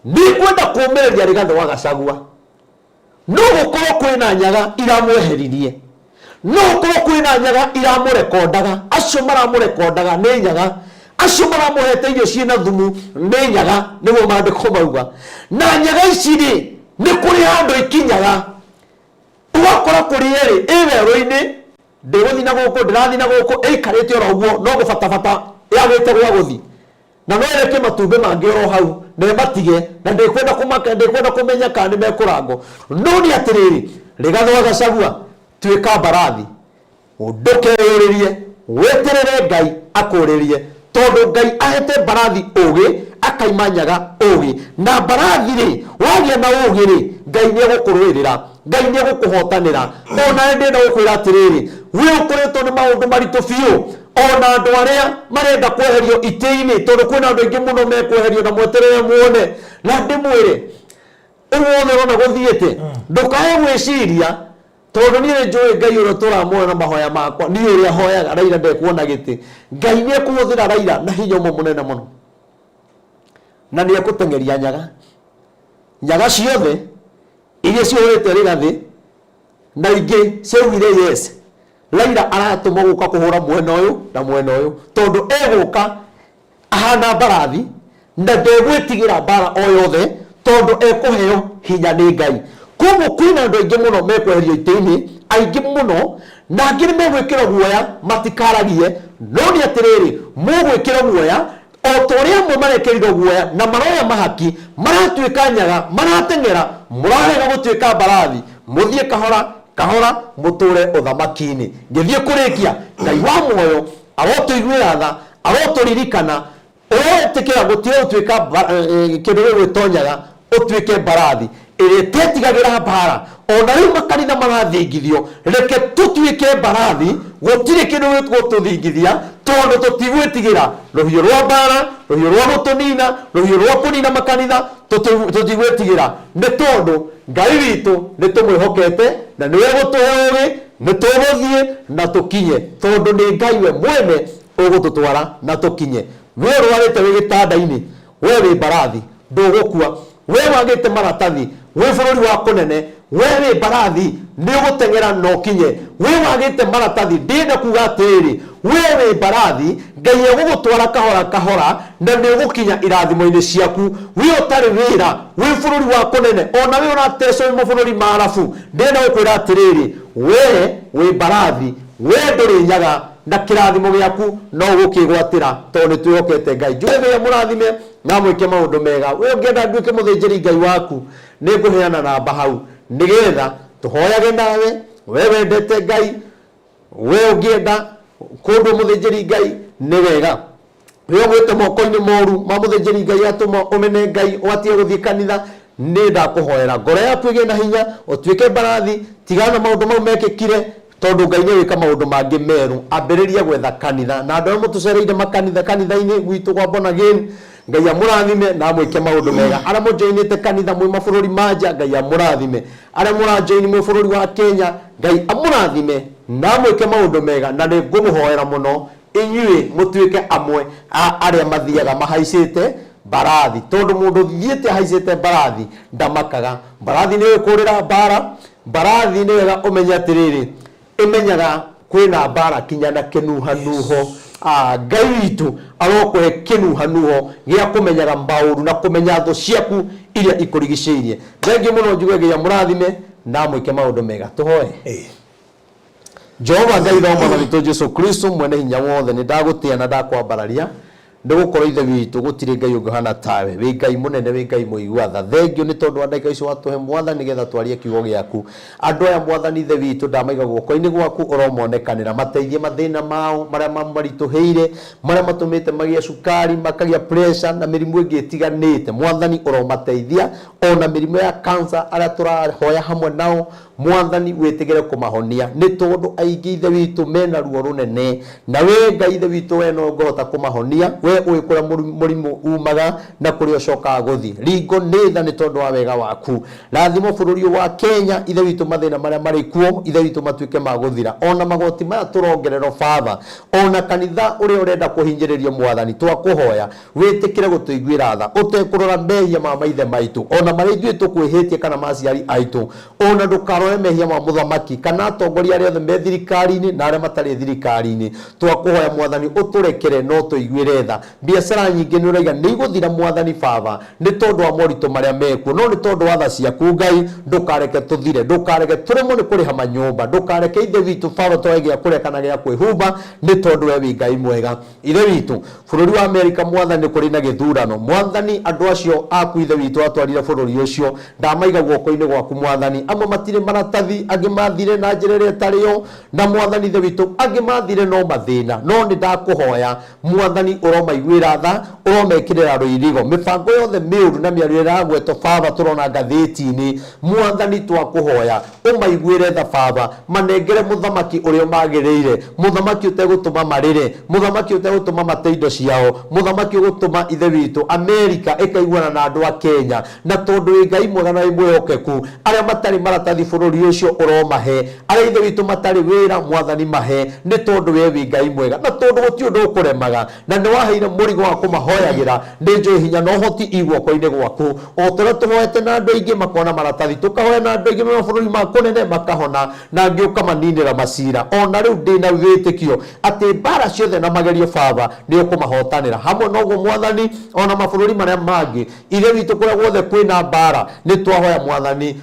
nĩngwenda kũũmĩrĩria Rigathĩ wa Gachagua. No gũkorwo kwĩna nyaga iramweheririe, no gũkorwo kwĩna nyaga iramũrekondaga. Acio maramũrekondaga nĩ nyaga, acio maramũhete irio ciĩna thumu nĩ nyaga, nĩguo maandĩko mauga. Na nyaga ici-rĩ, nĩ kũrĩ handũ ikinyaga ũgakora kũrĩ ĩrĩ ĩ werũ-inĩ, ndĩgũthiĩ na gũkũ, ndĩrathiĩ na gũkũ, ĩikarĩte oro ũguo, no gũbatabata yagĩte gwa gũthiĩ. Na no ĩrekie matumbĩ mangĩ oro hau na ĩmatige, na ndĩkwenda kũmaka, ndĩkwenda kũmenya kana nĩ mekũrangwo. No nĩ atĩrĩrĩ, Rigathĩ wa Gachagua, tuĩka mbarathi, ndũkeyũrĩrie, weterere Ngai akũrĩrie, tondũ Ngai ahete mbarathi ũgĩ, akaima nyaga ũgĩ. Na mbarathi-rĩ, wagĩa na ũgĩ-rĩ, Ngai nĩ egũkũrũĩrĩra, Ngai nĩ egũkũhotanĩra. Ona ndĩrenda gũkwĩra atĩrĩrĩ, we ũkoretwo nĩ maũndũ maritũ biũ, ona andũ arĩa marenda kweherio itĩ-inĩ, tondũ kwĩna andũ aingĩ mũno mekweherio na mweterere muone. Na ndĩmwĩre, ũguo wothe ũrona gũthiĩte, ndũkae gwĩciria, tondũ niĩ nĩ njũĩ Ngai ũrĩa ũtũũraga muoyo na mahoya makwa, niĩ ũrĩa hoyaga Raila ndekuona gĩtĩ. Ngai nĩ ekũhũthĩra Raila na hinya ũmwe mũnene mũno, na nĩ ekũteng'eria nyaga. Nyaga ciothe iria cihũrĩte Rigathĩ na ingĩ ciaugire yes, Raila aratũmwo gũka kũhũra mwena ũyũ na mwena ũyũ, tondũ egũka ahana mbarathi na ndegwĩtigĩra mbara o yothe, tondũ ekũheo hinya nĩ Ngai. Koguo kwĩna andũ aingĩ mũno mekweherio itĩ-inĩ, aingĩ mũno, na angĩ nĩ megwĩkĩrwo guoya matikaragie. No nĩ atĩrĩrĩ, mũgwĩkĩrwo guoya o ta ũrĩa amwe marekĩrirwo guoya na maroya mahaki, maratuĩka nyaga, marateng'era, mũrarega gũtuĩka mbarathi, mũthiĩ kahora kahora mũtũre ũthamaki-inĩ. Ngĩthiĩ kũrĩkia, Ngai wa muoyo arotũiguĩra tha, arotũririkana, ũroĩtĩkĩra gũtiga gũtuĩka kĩndũ gĩgwĩtonyaga, ũtuĩke mbarathi ĩrĩa ĩtetigagĩra mbara. Ona rĩu makanitha marathingithio, reke tũtuĩke mbarathi, gũtirĩ kĩndũ gĩgũtũthingithia, tondũ tũtigwĩtigĩra rũhiũ rwa mbara, rũhiũ rwa gũtũnina, rũhiũ rwa kũnina makanitha, tũtigwĩtigĩra, nĩ tondũ Ngai witũ nĩ tũmwĩhokete na nĩwe ũgũtũhe ũgĩ, nĩ tũgũthiĩ na tũkinye, tondũ nĩ Ngai we mwene ũgũtũtwara na tũkinye. We ũrwarĩte wĩ gĩtanda-inĩ, we wĩ mbarathi, ndũgũkua. We wagĩte maratathi, wĩ bũrũri wa kũnene, we wĩ mbarathi, nĩ ũgũteng'era na ũkinye. We wagĩte maratathi, ndĩrenda kuga atĩrĩrĩ, we wĩ mbarathi, Ngai egũgũtwara kahora kahora na nĩ ũgũkinya irathimo-inĩ ciaku. We ũtarĩ wĩra, wĩ bũrũri wa kũnene, o na we ũratecwo wĩ mabũrũri ma Arabu, ndĩrenda gũkwĩra atĩrĩrĩ, we wĩ mbarathi, we ndũrĩ nyaga, na kĩrathimo gĩaku no ũgũkĩgwatĩra tondũ nĩ twĩhokete Ngai. Njuge Ngai amũrathime na amwĩke maũndũ mega. We ũngĩenda nduĩke mũthĩnjĩri Ngai waku, nĩ ngũheana namba hau nĩgetha tũhoyage nawe, we wendete Ngai, we ũngĩenda kũndwo mũthĩnjĩri Ngai nĩ wega. We ũgwĩte moko-inĩ moru ma mũthĩnjĩri Ngai atũma ũmene Ngai ũgatige gũthiĩ kanitha, nĩ ndakũhoera ngoro yaku ĩgĩe na hinya, ũtuĩke mbarathi, tigana na maũndũ mau mekĩkire, tondũ Ngai nĩ egwĩka maũndũ mangĩ merũ. Ambĩrĩria gwetha kanitha. Na andũ arĩa mũtũcereire makanitha kanitha-inĩ gwitũ gwa Born Again, Ngai amũrathime na amwĩke maũndũ mega. Arĩa mũjoinĩte kanitha mwĩ mabũrũri ma nja, Ngai amũrathime. Arĩa mũrajoini mwĩ bũrũri wa Kenya, Ngai amũrathime na amwĩke maũndũ mega, na nĩ ngũmũhoera mũno inyuĩ mũtuĩke amwe a arĩa mathiaga mahaicĩte mbarathi, tondũ mũndũ ũthiĩte ahaicĩte mbarathi ndamakaga. Mbarathi nĩ yũĩ kũũrĩra mbara, mbarathi nĩ wega ũmenye atĩrĩrĩ, ĩmenyaga kwĩna mbara kinya na kĩnuhanuho. Ah, Ngai witũ arokũhe kĩnuhanuho gĩa kũmenyaga maũru na kũmenya thũ ciaku iria ikũrigicĩirie. Thengiũ mũno, njuge Ngai amũrathime na amwĩke maũndũ mega. Tũhoe. Jehova Ngai wa Mwathani witũ Jesu Kristo mwene hinya wothe, nĩ ndagũtĩa na ndakwambararia, nĩ gũkorwo Ithe witũ gũtirĩ Ngai ũngĩ ũhana tawe. Wĩ Ngai mũnene, wĩ Ngai mũigua tha. Thengiũ nĩ tondũ wa ndagĩka icio watũhe Mwathani nĩgetha twarie kiugo gĩaku. Andũ aya Mwathani Ithe witũ ndamaiga guoko-inĩ gwaku, ũromonekanĩra, mateithie mathĩna mao marĩa mamaritũhĩire, marĩa matũmĩte magĩe cukari, makagĩa pressure na mĩrimũ ĩngĩ ĩtiganĩte. Mwathani ũromateithia, ona mĩrimũ ya cancer arĩa tũrahoya hamwe nao, Mwathani wĩtĩkĩre kũmahonia, nĩ tondũ aingĩ Ithe witũ mena ruo rũnene, na wee Ngai Ithe witũ wee nowe ũngĩhota kũmahonia, wee ũĩ kũrĩa mũrimũ umaga na kũrĩa ũcokaga gũthiĩ. Ringo nĩ tha nĩ tondũ wa wega waku. Rathima bũrũri ũyũ wa Kenya, Ithe witũ mathĩna marĩa marĩ kuo, Ithe witũ matuĩke ma gũthira. Ona magoti maya tũrongererwo Baba, ona kanitha ũrĩa ũrenda kũhinyĩrĩrio Mwathani, twakũhoya Wĩtĩkĩre gũtũiguĩra tha, ũtekũrora mehia ma maithe maitũ, o na marĩa ithuĩ tũkwĩhĩtie kana ma aciari aitũ. O na ndũkarore mehia ma mũthamaki, kana atongoria arĩa othe me thirikari-inĩ na arĩa matarĩ thirikari-inĩ. Twakũhoya Mwathani ũtũrekere na ũtũiguĩre tha. Biacara nyingĩ nĩ ũraiga nĩ igũthira Mwathani Baba, nĩ tondũ wa moritũ marĩa mekuo, no nĩ tondũ wa tha ciaku Ngai, ndũkareke tũthire. Ndũkareke tũremwo nĩ kũrĩha manyũmba. Ndũkareke Ithe witũ Baba twage gĩa kũrĩa kana gĩa kwĩhumba, nĩ tondũ we wĩ Ngai mwega. Ithe witũ, bũrũri wa Amerika Mwathani nĩ kũrĩ na gĩthurano. Mwathani andũ acio aku Ithe witũ atwarire bũrũri ũcio, ndamaiga guoko-inĩ gwaku Mwathani. Amwe matirĩ maratathi, angĩ mathire na njĩra ĩrĩa ĩtarĩ yo, na Mwathani Ithe witũ angĩ mathire no mathĩna. No nĩ ndakũhoya Mwathani ũromaiguĩra tha, ũromekĩrĩra rũirigo. Mĩbango yothe mĩũru na mĩario ĩragwetwo Baba tũrona ngathĩti-inĩ, Mwathani twakũhoya Ũmaiguĩre tha Baba, manengere mũthamaki ũrĩa ũmagĩrĩire, mũthamaki ũtegũtũma marĩre, mũthamaki ũtegũtũma mate indo ciao, mũthamaki ũgũtũma Ithe witũ Amerika ĩkaiguana na andũ a Kenya. Na tondũ wĩ Ngai mwega na wĩ mwĩhokeku, arĩa matarĩ maratathi bũrũri ũcio ũromahe, arĩa Ithe witũ matarĩ wĩra Mwathani mahe, nĩ tondũ we wĩ Ngai mwega, na tondũ gũtirĩ ũndũ ũkũremaga. Na nĩ waheire mũrigo wa kũmahoyagĩra, nĩ njũĩ hinya na ũhoti i guoko-inĩ gwaku. O ta ũrĩa tũhoete na andũ aingĩ makona maratathi, tũkahoya na andũ aingĩ me mabũrũri ma kũnene makahona, na angĩ ũkamaninĩra macira. O na rĩu ndĩ na wĩtĩkio atĩ mbaara ciothe na magerio Baba nĩ ũkũmahotanĩra. Hamwe na ũguo Mwathani, o na mabũrũri marĩa mangĩ, Ithe witũ kũrĩa guothe kwĩna mbaara, nĩ twahoya Mwathani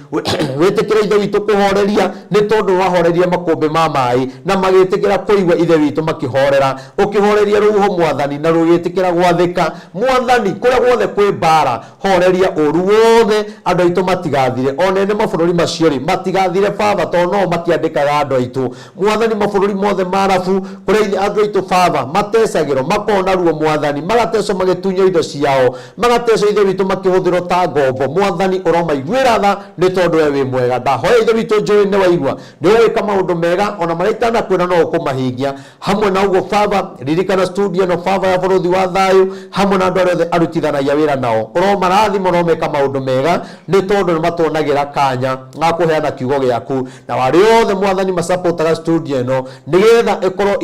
wĩtĩkĩre Ithe witũ kũhoreria, nĩ tondũ wahorerie makũmbĩ ma maĩ, na magĩtĩkĩra kũigua Ithe witũ makĩhorera. Ũkĩhoreria rũhuho Mwathani, na Ũgĩtĩkĩra gwathĩka, Mwathani, kũrĩa guothe kwĩ mbara, horeria ũru wothe, andũ aitũ matigathire, ona ene mabũrũri macio rĩ, matigathire Baba, tondũ no o makĩandĩkaga andũ aitũ. Mwathani, mabũrũri mothe ma Arabu, kũrĩa andũ aitũ Baba matecagĩrwo, makona ruo Mwathani, magatecwo magĩtunywo indo ciao, magatecwo Ithe witũ makĩhũthĩrwo ta ngombo, Mwathani ũromaiguĩra tha, nĩ tondũ we wĩ mwega. Ndahoya Ithe witũ, njũĩ nĩ waigua, nĩ ũgwĩka maũndũ mega, ona marĩa itanakwĩra no ũkũmahingia. Hamwe na ũguo Baba, ririkana studio ĩno Baba ya Bũrũthi wa Thayũ, hamwe na andũ arĩa othe arutithanagia wĩra nao. Ũromarathima, ũromeka maũndũ mega, nĩ tondũ nĩ matuonagĩra kanya ga kũheana kiugo gĩaku. Na arĩa othe Mwathani masapotaga studio ĩno, nĩgetha ĩkorwo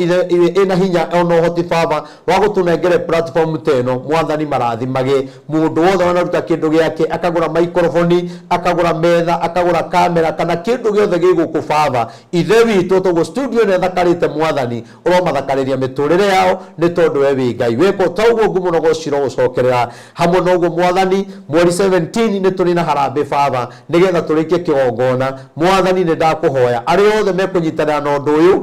ĩna hinya ona ũhoti Baba wa gũtũnengere platform ta ĩno, Mwathani marathimage. Mũndũ wothe wanaruta kĩndũ gĩake, akagũra maikoroboni, akagũra metha, akagũra kamera, kana kĩndũ gĩothe gĩ gũkũ Baba, Ithe witũ, toguo studio ĩno ĩthakarĩte Mwathani, ũromathakarĩria mĩtũrĩre yao, nĩ tondũ we wĩ Ngai. Weka o ta ũguo, ngumo na ũgoci irogũcokerera. Hamwe na ũguo Mwathani, mweri 17 nĩ tũrĩ na harambĩ Baba, nĩgetha tũrĩkie kĩgongona. Mwathani nĩ ndakũhoya, arĩa othe mekũnyitanĩra na ũndũ ũyũ,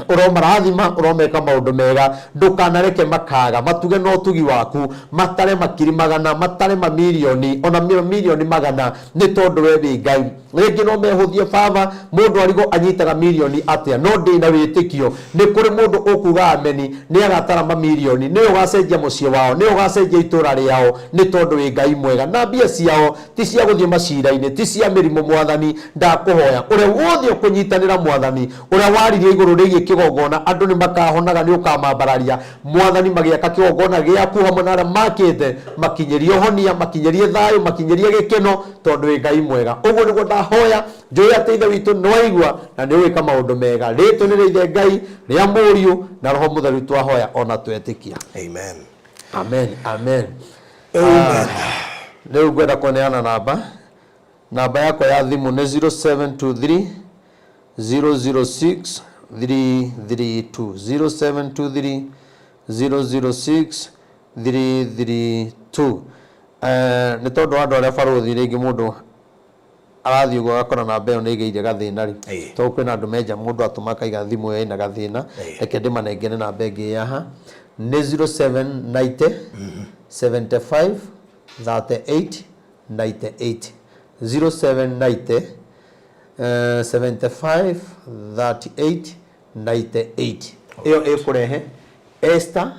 ũromarathima, ũromeka maũndũ mega, ndũkanareke makaga, matuge na ũtugi waku, matare makiri magana, matare mamirioni, ona mamirioni magana, nĩ tondũ we wĩ Ngai. Rĩngĩ no mehũthie Baba, mũndũ arigwo anyitaga mirioni atĩa, no ndĩna wĩtĩkio nĩ kũrĩ mũndũ ũkuga ameni, nĩ agatara mamirioni, nĩwe ũgacenjia mũciĩ wao, nĩwe ũgacenjia itũra rĩao, nĩ tondũ wĩ Ngai mwega. Na mbia ciao ti cia gũthiĩ macira-inĩ, ti cia mĩrimũ Mwathani, ndakũhoya ũrĩa wothe ũkũnyitanĩra Mwathani, ũrĩa waririe igũrũ rĩgiĩ kĩgongona, andũ nĩ makahonaga, nĩ ũkamambararia Mwathani, magĩaka kĩgongona gĩaku hamwe na arĩa makĩte, makinyĩrie ũhonia, makinyĩrie thayũ, makinyĩrie gĩkeno, tondũ wĩ Ngai mwega. Ũguo nĩguo ndahoya, njũĩ atĩ Ithe witũ nĩ waigua na nĩ ũgwĩka maũndũ mega. Rĩĩtwa nĩ rĩa Ithe Ngai, rĩa Mũriũ na Roho Mũtheru twahoya ona twetĩkia. Amen. Amen, amen. Amen. Rĩu ngwenda kũneana namba. Namba yakwa ya thimũ nĩ 0723 006 332 0723 006 332. Nĩ tondũ wa andũ arĩa barũthi, rĩngĩ mũndũ arathiĩ ũguo agakora namba ĩyo nĩ ĩgĩire gathĩna rĩ, tondũ kwĩna andũ menja mũndũ atũma akaiga thimũ ĩyo ĩna gathĩna, reke ndĩmanengere namba ĩngĩ ĩ haha, nĩ 0790 75 38 98 0790 75 38 98. Ĩyo ĩkũrehe Esther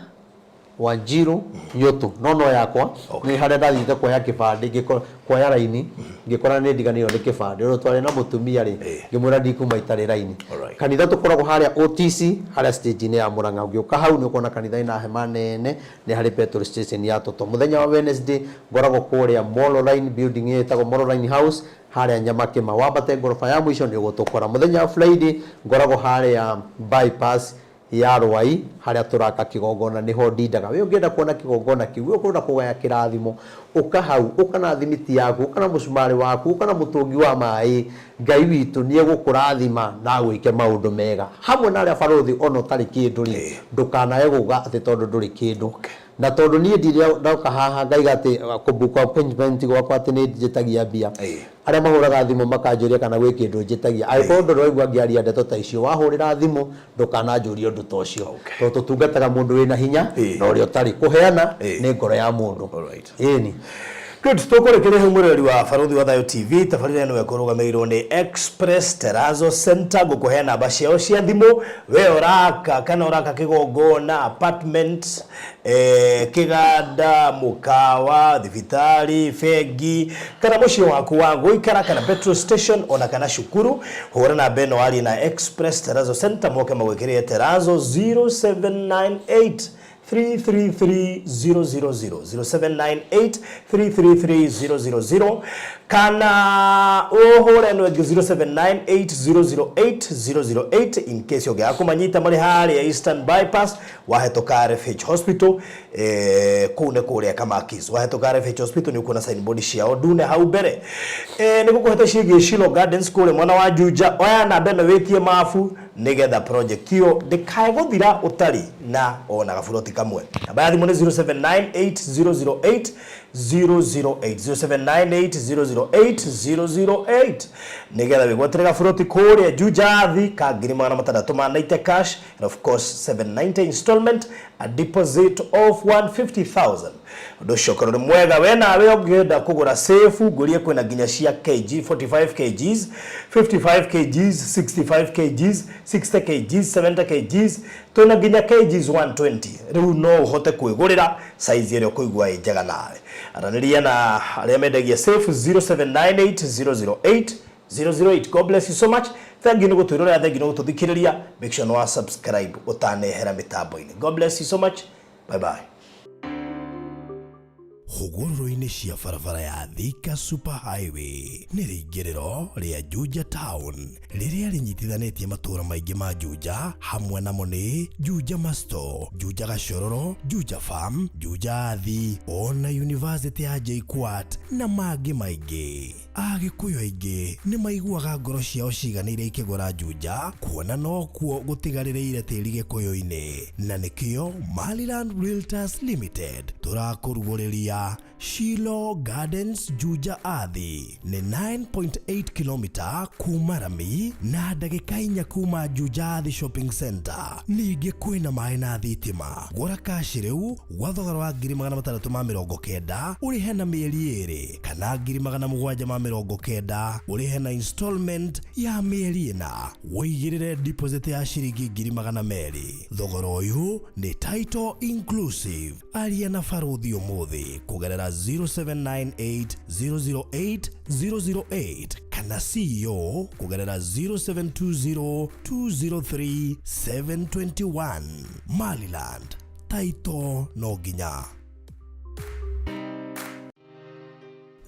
Wanjiru Nyũtũ, no no yakwa nĩ harĩa ndathiĩte kuoya kĩbandĩ, kuoya raini, ngĩkora nĩ ndiganĩirwo nĩ kĩbandĩ, ũndũ twarĩ na mũtumia rĩ, ngĩmwĩra ndikuma itarĩ raini. Kanitha tũkoragwo harĩa OTC, harĩa stage-inĩ ya Murang'a. Ũngĩũka hau nĩ ũkuona kanitha ĩna hema nene, nĩ harĩ petrol station ya Total. Mũthenya wa Wednesday ngoragwo kũrĩa Molo Line building ĩyo ĩtagwo Molo Line House, harĩa Nyamakĩma, wambate ngoroba ya mũico nĩ ũgũtũkora. Mũthenya wa Friday ngoragwo harĩa bypass ya Rwai, harĩa tũraka kĩgongona, nĩho ndindaga. We ũngĩenda kuona kĩgongona kĩu, we ũkwenda kũgaya kĩrathimo, ũka hau, ũka na thimiti yaku, ũka na mũcumarĩ waku, ũka na mũtũngi wa maĩ, Ngai witũ nĩ egũkũrathima na agwĩke maũndũ mega. Hamwe na arĩa barũthi, ona ũtarĩ kĩndũ rĩ, ndũkanae kuga atĩ tondũ ndũrĩ kĩndũ. Na tondũ niĩ ndirĩ ndoka haha ngaiga atĩ kũbook appointment gwakwa atĩ nĩ njĩtagia mbia. Arĩa mahũraga thimũ makanjũria kana gwĩ kĩndũ njĩtagia. Angĩkorwo ndũrĩ waigua ngĩaria ndeto ta icio, wahũrĩra thimũ ndũkananjũrie ũndũ ta ũcio. Tondũ tũtungataga mũndũ wĩna hinya na ũrĩa ũtarĩ. Kũheana nĩ ngoro ya mũndũ. Ĩni. Good, tũkũrĩkĩria hau mwĩroreri wa Barũthi wa Thayũ TV, tabarĩra ĩno ĩkũrũgamĩrĩirwo nĩ Express Terrazzo Center. Ngũkũhe namba ciao cia thimũ, we ũraka kana ũraka kĩgongona, apartment, kĩganda, mũkawa, thibitarĩ, bengi, kana mũciĩ waku wa gũikara, kana petrol station, ona kana cukuru, hũra namba ĩno warie na Express Terrazzo Center moke magwĩkĩrĩre terrazzo 0798 333 000 0798 333 000, kana ũhũre ĩno ĩngĩ 0798 008 008 in case ũngĩaga kũmanyita. Marĩ harĩa Eastern Bypass, wahĩtũka RFH Hospital, kũu nĩ kũrĩa Kamakis, wahĩtũka RFH Hospital nĩ ũkuona signboard ciao ndune hau mbere. Nĩ gũkũhete ciĩgiĩ Shilo Gardens kũrĩa mwena wa Juja. Oya namba ĩno wĩtie mabu nĩgetha project ĩyo ndĩkae gũthira ũtarĩ na ona gaburoti kamwe. Namba ya thimũ nĩ 0798 008 008, 0798 008 008, nigetha wigwatire gaburoti kuria Juja Athi ka 690 cash and of course 790 installment, a deposit of 150,000. Ũndũ ũcio ũkorwo nĩ mwega. We nawe ũngĩenda kũgũra safe, ngũrie kwĩna nginya cia kg 45 kgs, 55 kgs, 65 kgs, 60 kgs, 70 kgs, twĩna nginya kgs 120. Rĩu no ũhote kwĩgũrĩra size ĩrĩa ũkũigua ĩ njega nawe. Aranĩria na arĩa mendagia safe 0798 008 008. God bless you so much. Thank you nĩ gũtwĩrorera, thank you nĩ gũtũthikĩrĩria. Make sure nĩ wa subscribe ũtanehera mĩtambo-inĩ. God bless you so much. Bye bye. Hũgũrũrũ-inĩ cia barabara ya Thika Super Highway nĩ rĩingĩrĩro rĩa Juja Town rĩrĩa rĩnyitithanĩtie matũũra maingĩ ma Juja, hamwe namo nĩ Juja Masto, Juja Gachororo, Juja Farm, Juja Athi, ona University ya JKUAT na mangĩ maingĩ. Agĩkũyũ aingĩ nĩ maiguaga ngoro ciao ciganĩire ikĩgũra Juja, kuona nokuo gũtigarĩrĩire tĩri gĩkũyũ-inĩ, na nĩkĩo Maryland Realtors Limited tũrakũrugũrĩria Shilo Gardens Juja Athi. Nĩ 9.8 km kuma rami na ndagĩka 4 kuma Juja Athi Shopping Center. Ningĩ kwĩna maĩ na thitima. Gũra cash rĩu gwa thogora wa 690,000 ũrĩhe na mĩeri 2, kana 790,000 ũrĩhe na installment ya mĩeri 4, wĩigĩrĩre deposit ya ciringi 200,000. Thogora ũyũ nĩ title inclusive. Aria na baruthi ũmũthĩ kũgerera 0798 008 008 kana CEO kũgerera 0720 203 721. Maryland title no nginya.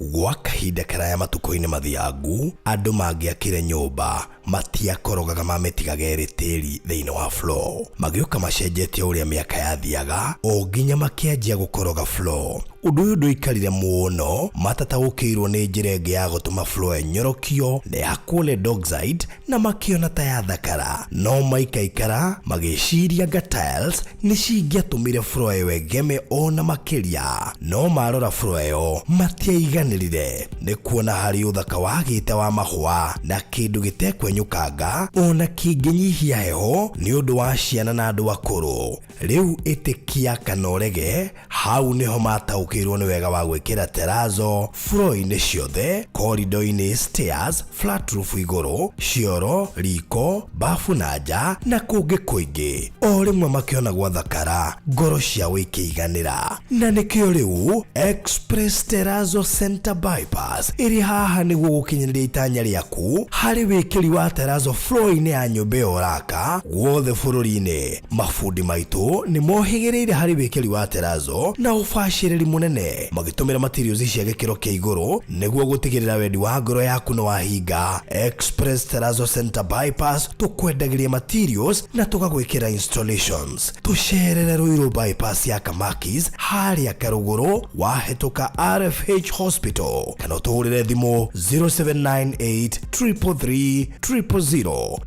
Gwa kahinda karaya matukũ-inĩ mathiangu, andũ mangĩakire nyũmba matiakorogaga, mamĩtigaga ĩrĩ tĩri thĩinĩ wa floor. Magĩũka macenjetie ũrĩa mĩaka yathiaga o nginya makĩanjia gũkoroga floor. Ũndũ ũyũ ndũikarire mũno matataũkĩirwo nĩ njĩra ĩngĩ ya gũtũma floor ĩnyorokio na ĩhakwo lead oxide, na makĩona ta yathakara, no maikaikara magĩciria nga tiles nĩ cingĩatũmire floor ĩyo ĩgeme ona makĩria. No marora floor ĩyo matiaiganĩrire nĩ kuona harĩ ũthaka wagĩte wa mahũa na kĩndũ gĩtekwenyũkanga ona kĩngĩnyihia heho nĩ ũndũ wa ciana na andũ akũrũ. Rĩu ĩtĩkia kana ũrege, hau nĩho mataũkĩirwo nĩ wega wa gwĩkĩra terrazzo floor-inĩ ciothe, corridor-inĩ, stairs, flat roof igũrũ, cioro, riko, bafu na nja na kũngĩ kũingĩ. O rĩmwe makĩona gwathakara, ngoro ciao ikĩiganĩra, na nĩkĩo rĩu Express Terrazzo Center Bypass ĩrĩ haha nĩguo gũkinyanĩria itanya rĩaku harĩ wĩkĩri wa terrazzo floor-inĩ ya nyũmba ĩyo ũraka guothe bũrũri-inĩ. Mabundi maitũ nĩ mohĩgĩrĩire harĩ wĩkĩri wa terrazzo na ũbacĩrĩri mũnene, magĩtũmĩra materials cia gĩkĩro kĩa igũrũ nĩguo gũtigĩrĩra wendi wa ngoro yaku nĩ wahinga. Express Terrazzo Center Bypass, tũkwendagĩria materials na tũgagwĩkĩra installations. Tũcerere Ruiru Bypass ya Kamakis harĩa Karũgũrũ wahĩtũka RFH Hospital, kana ũtũhũrĩre thimũ 0798 333 000.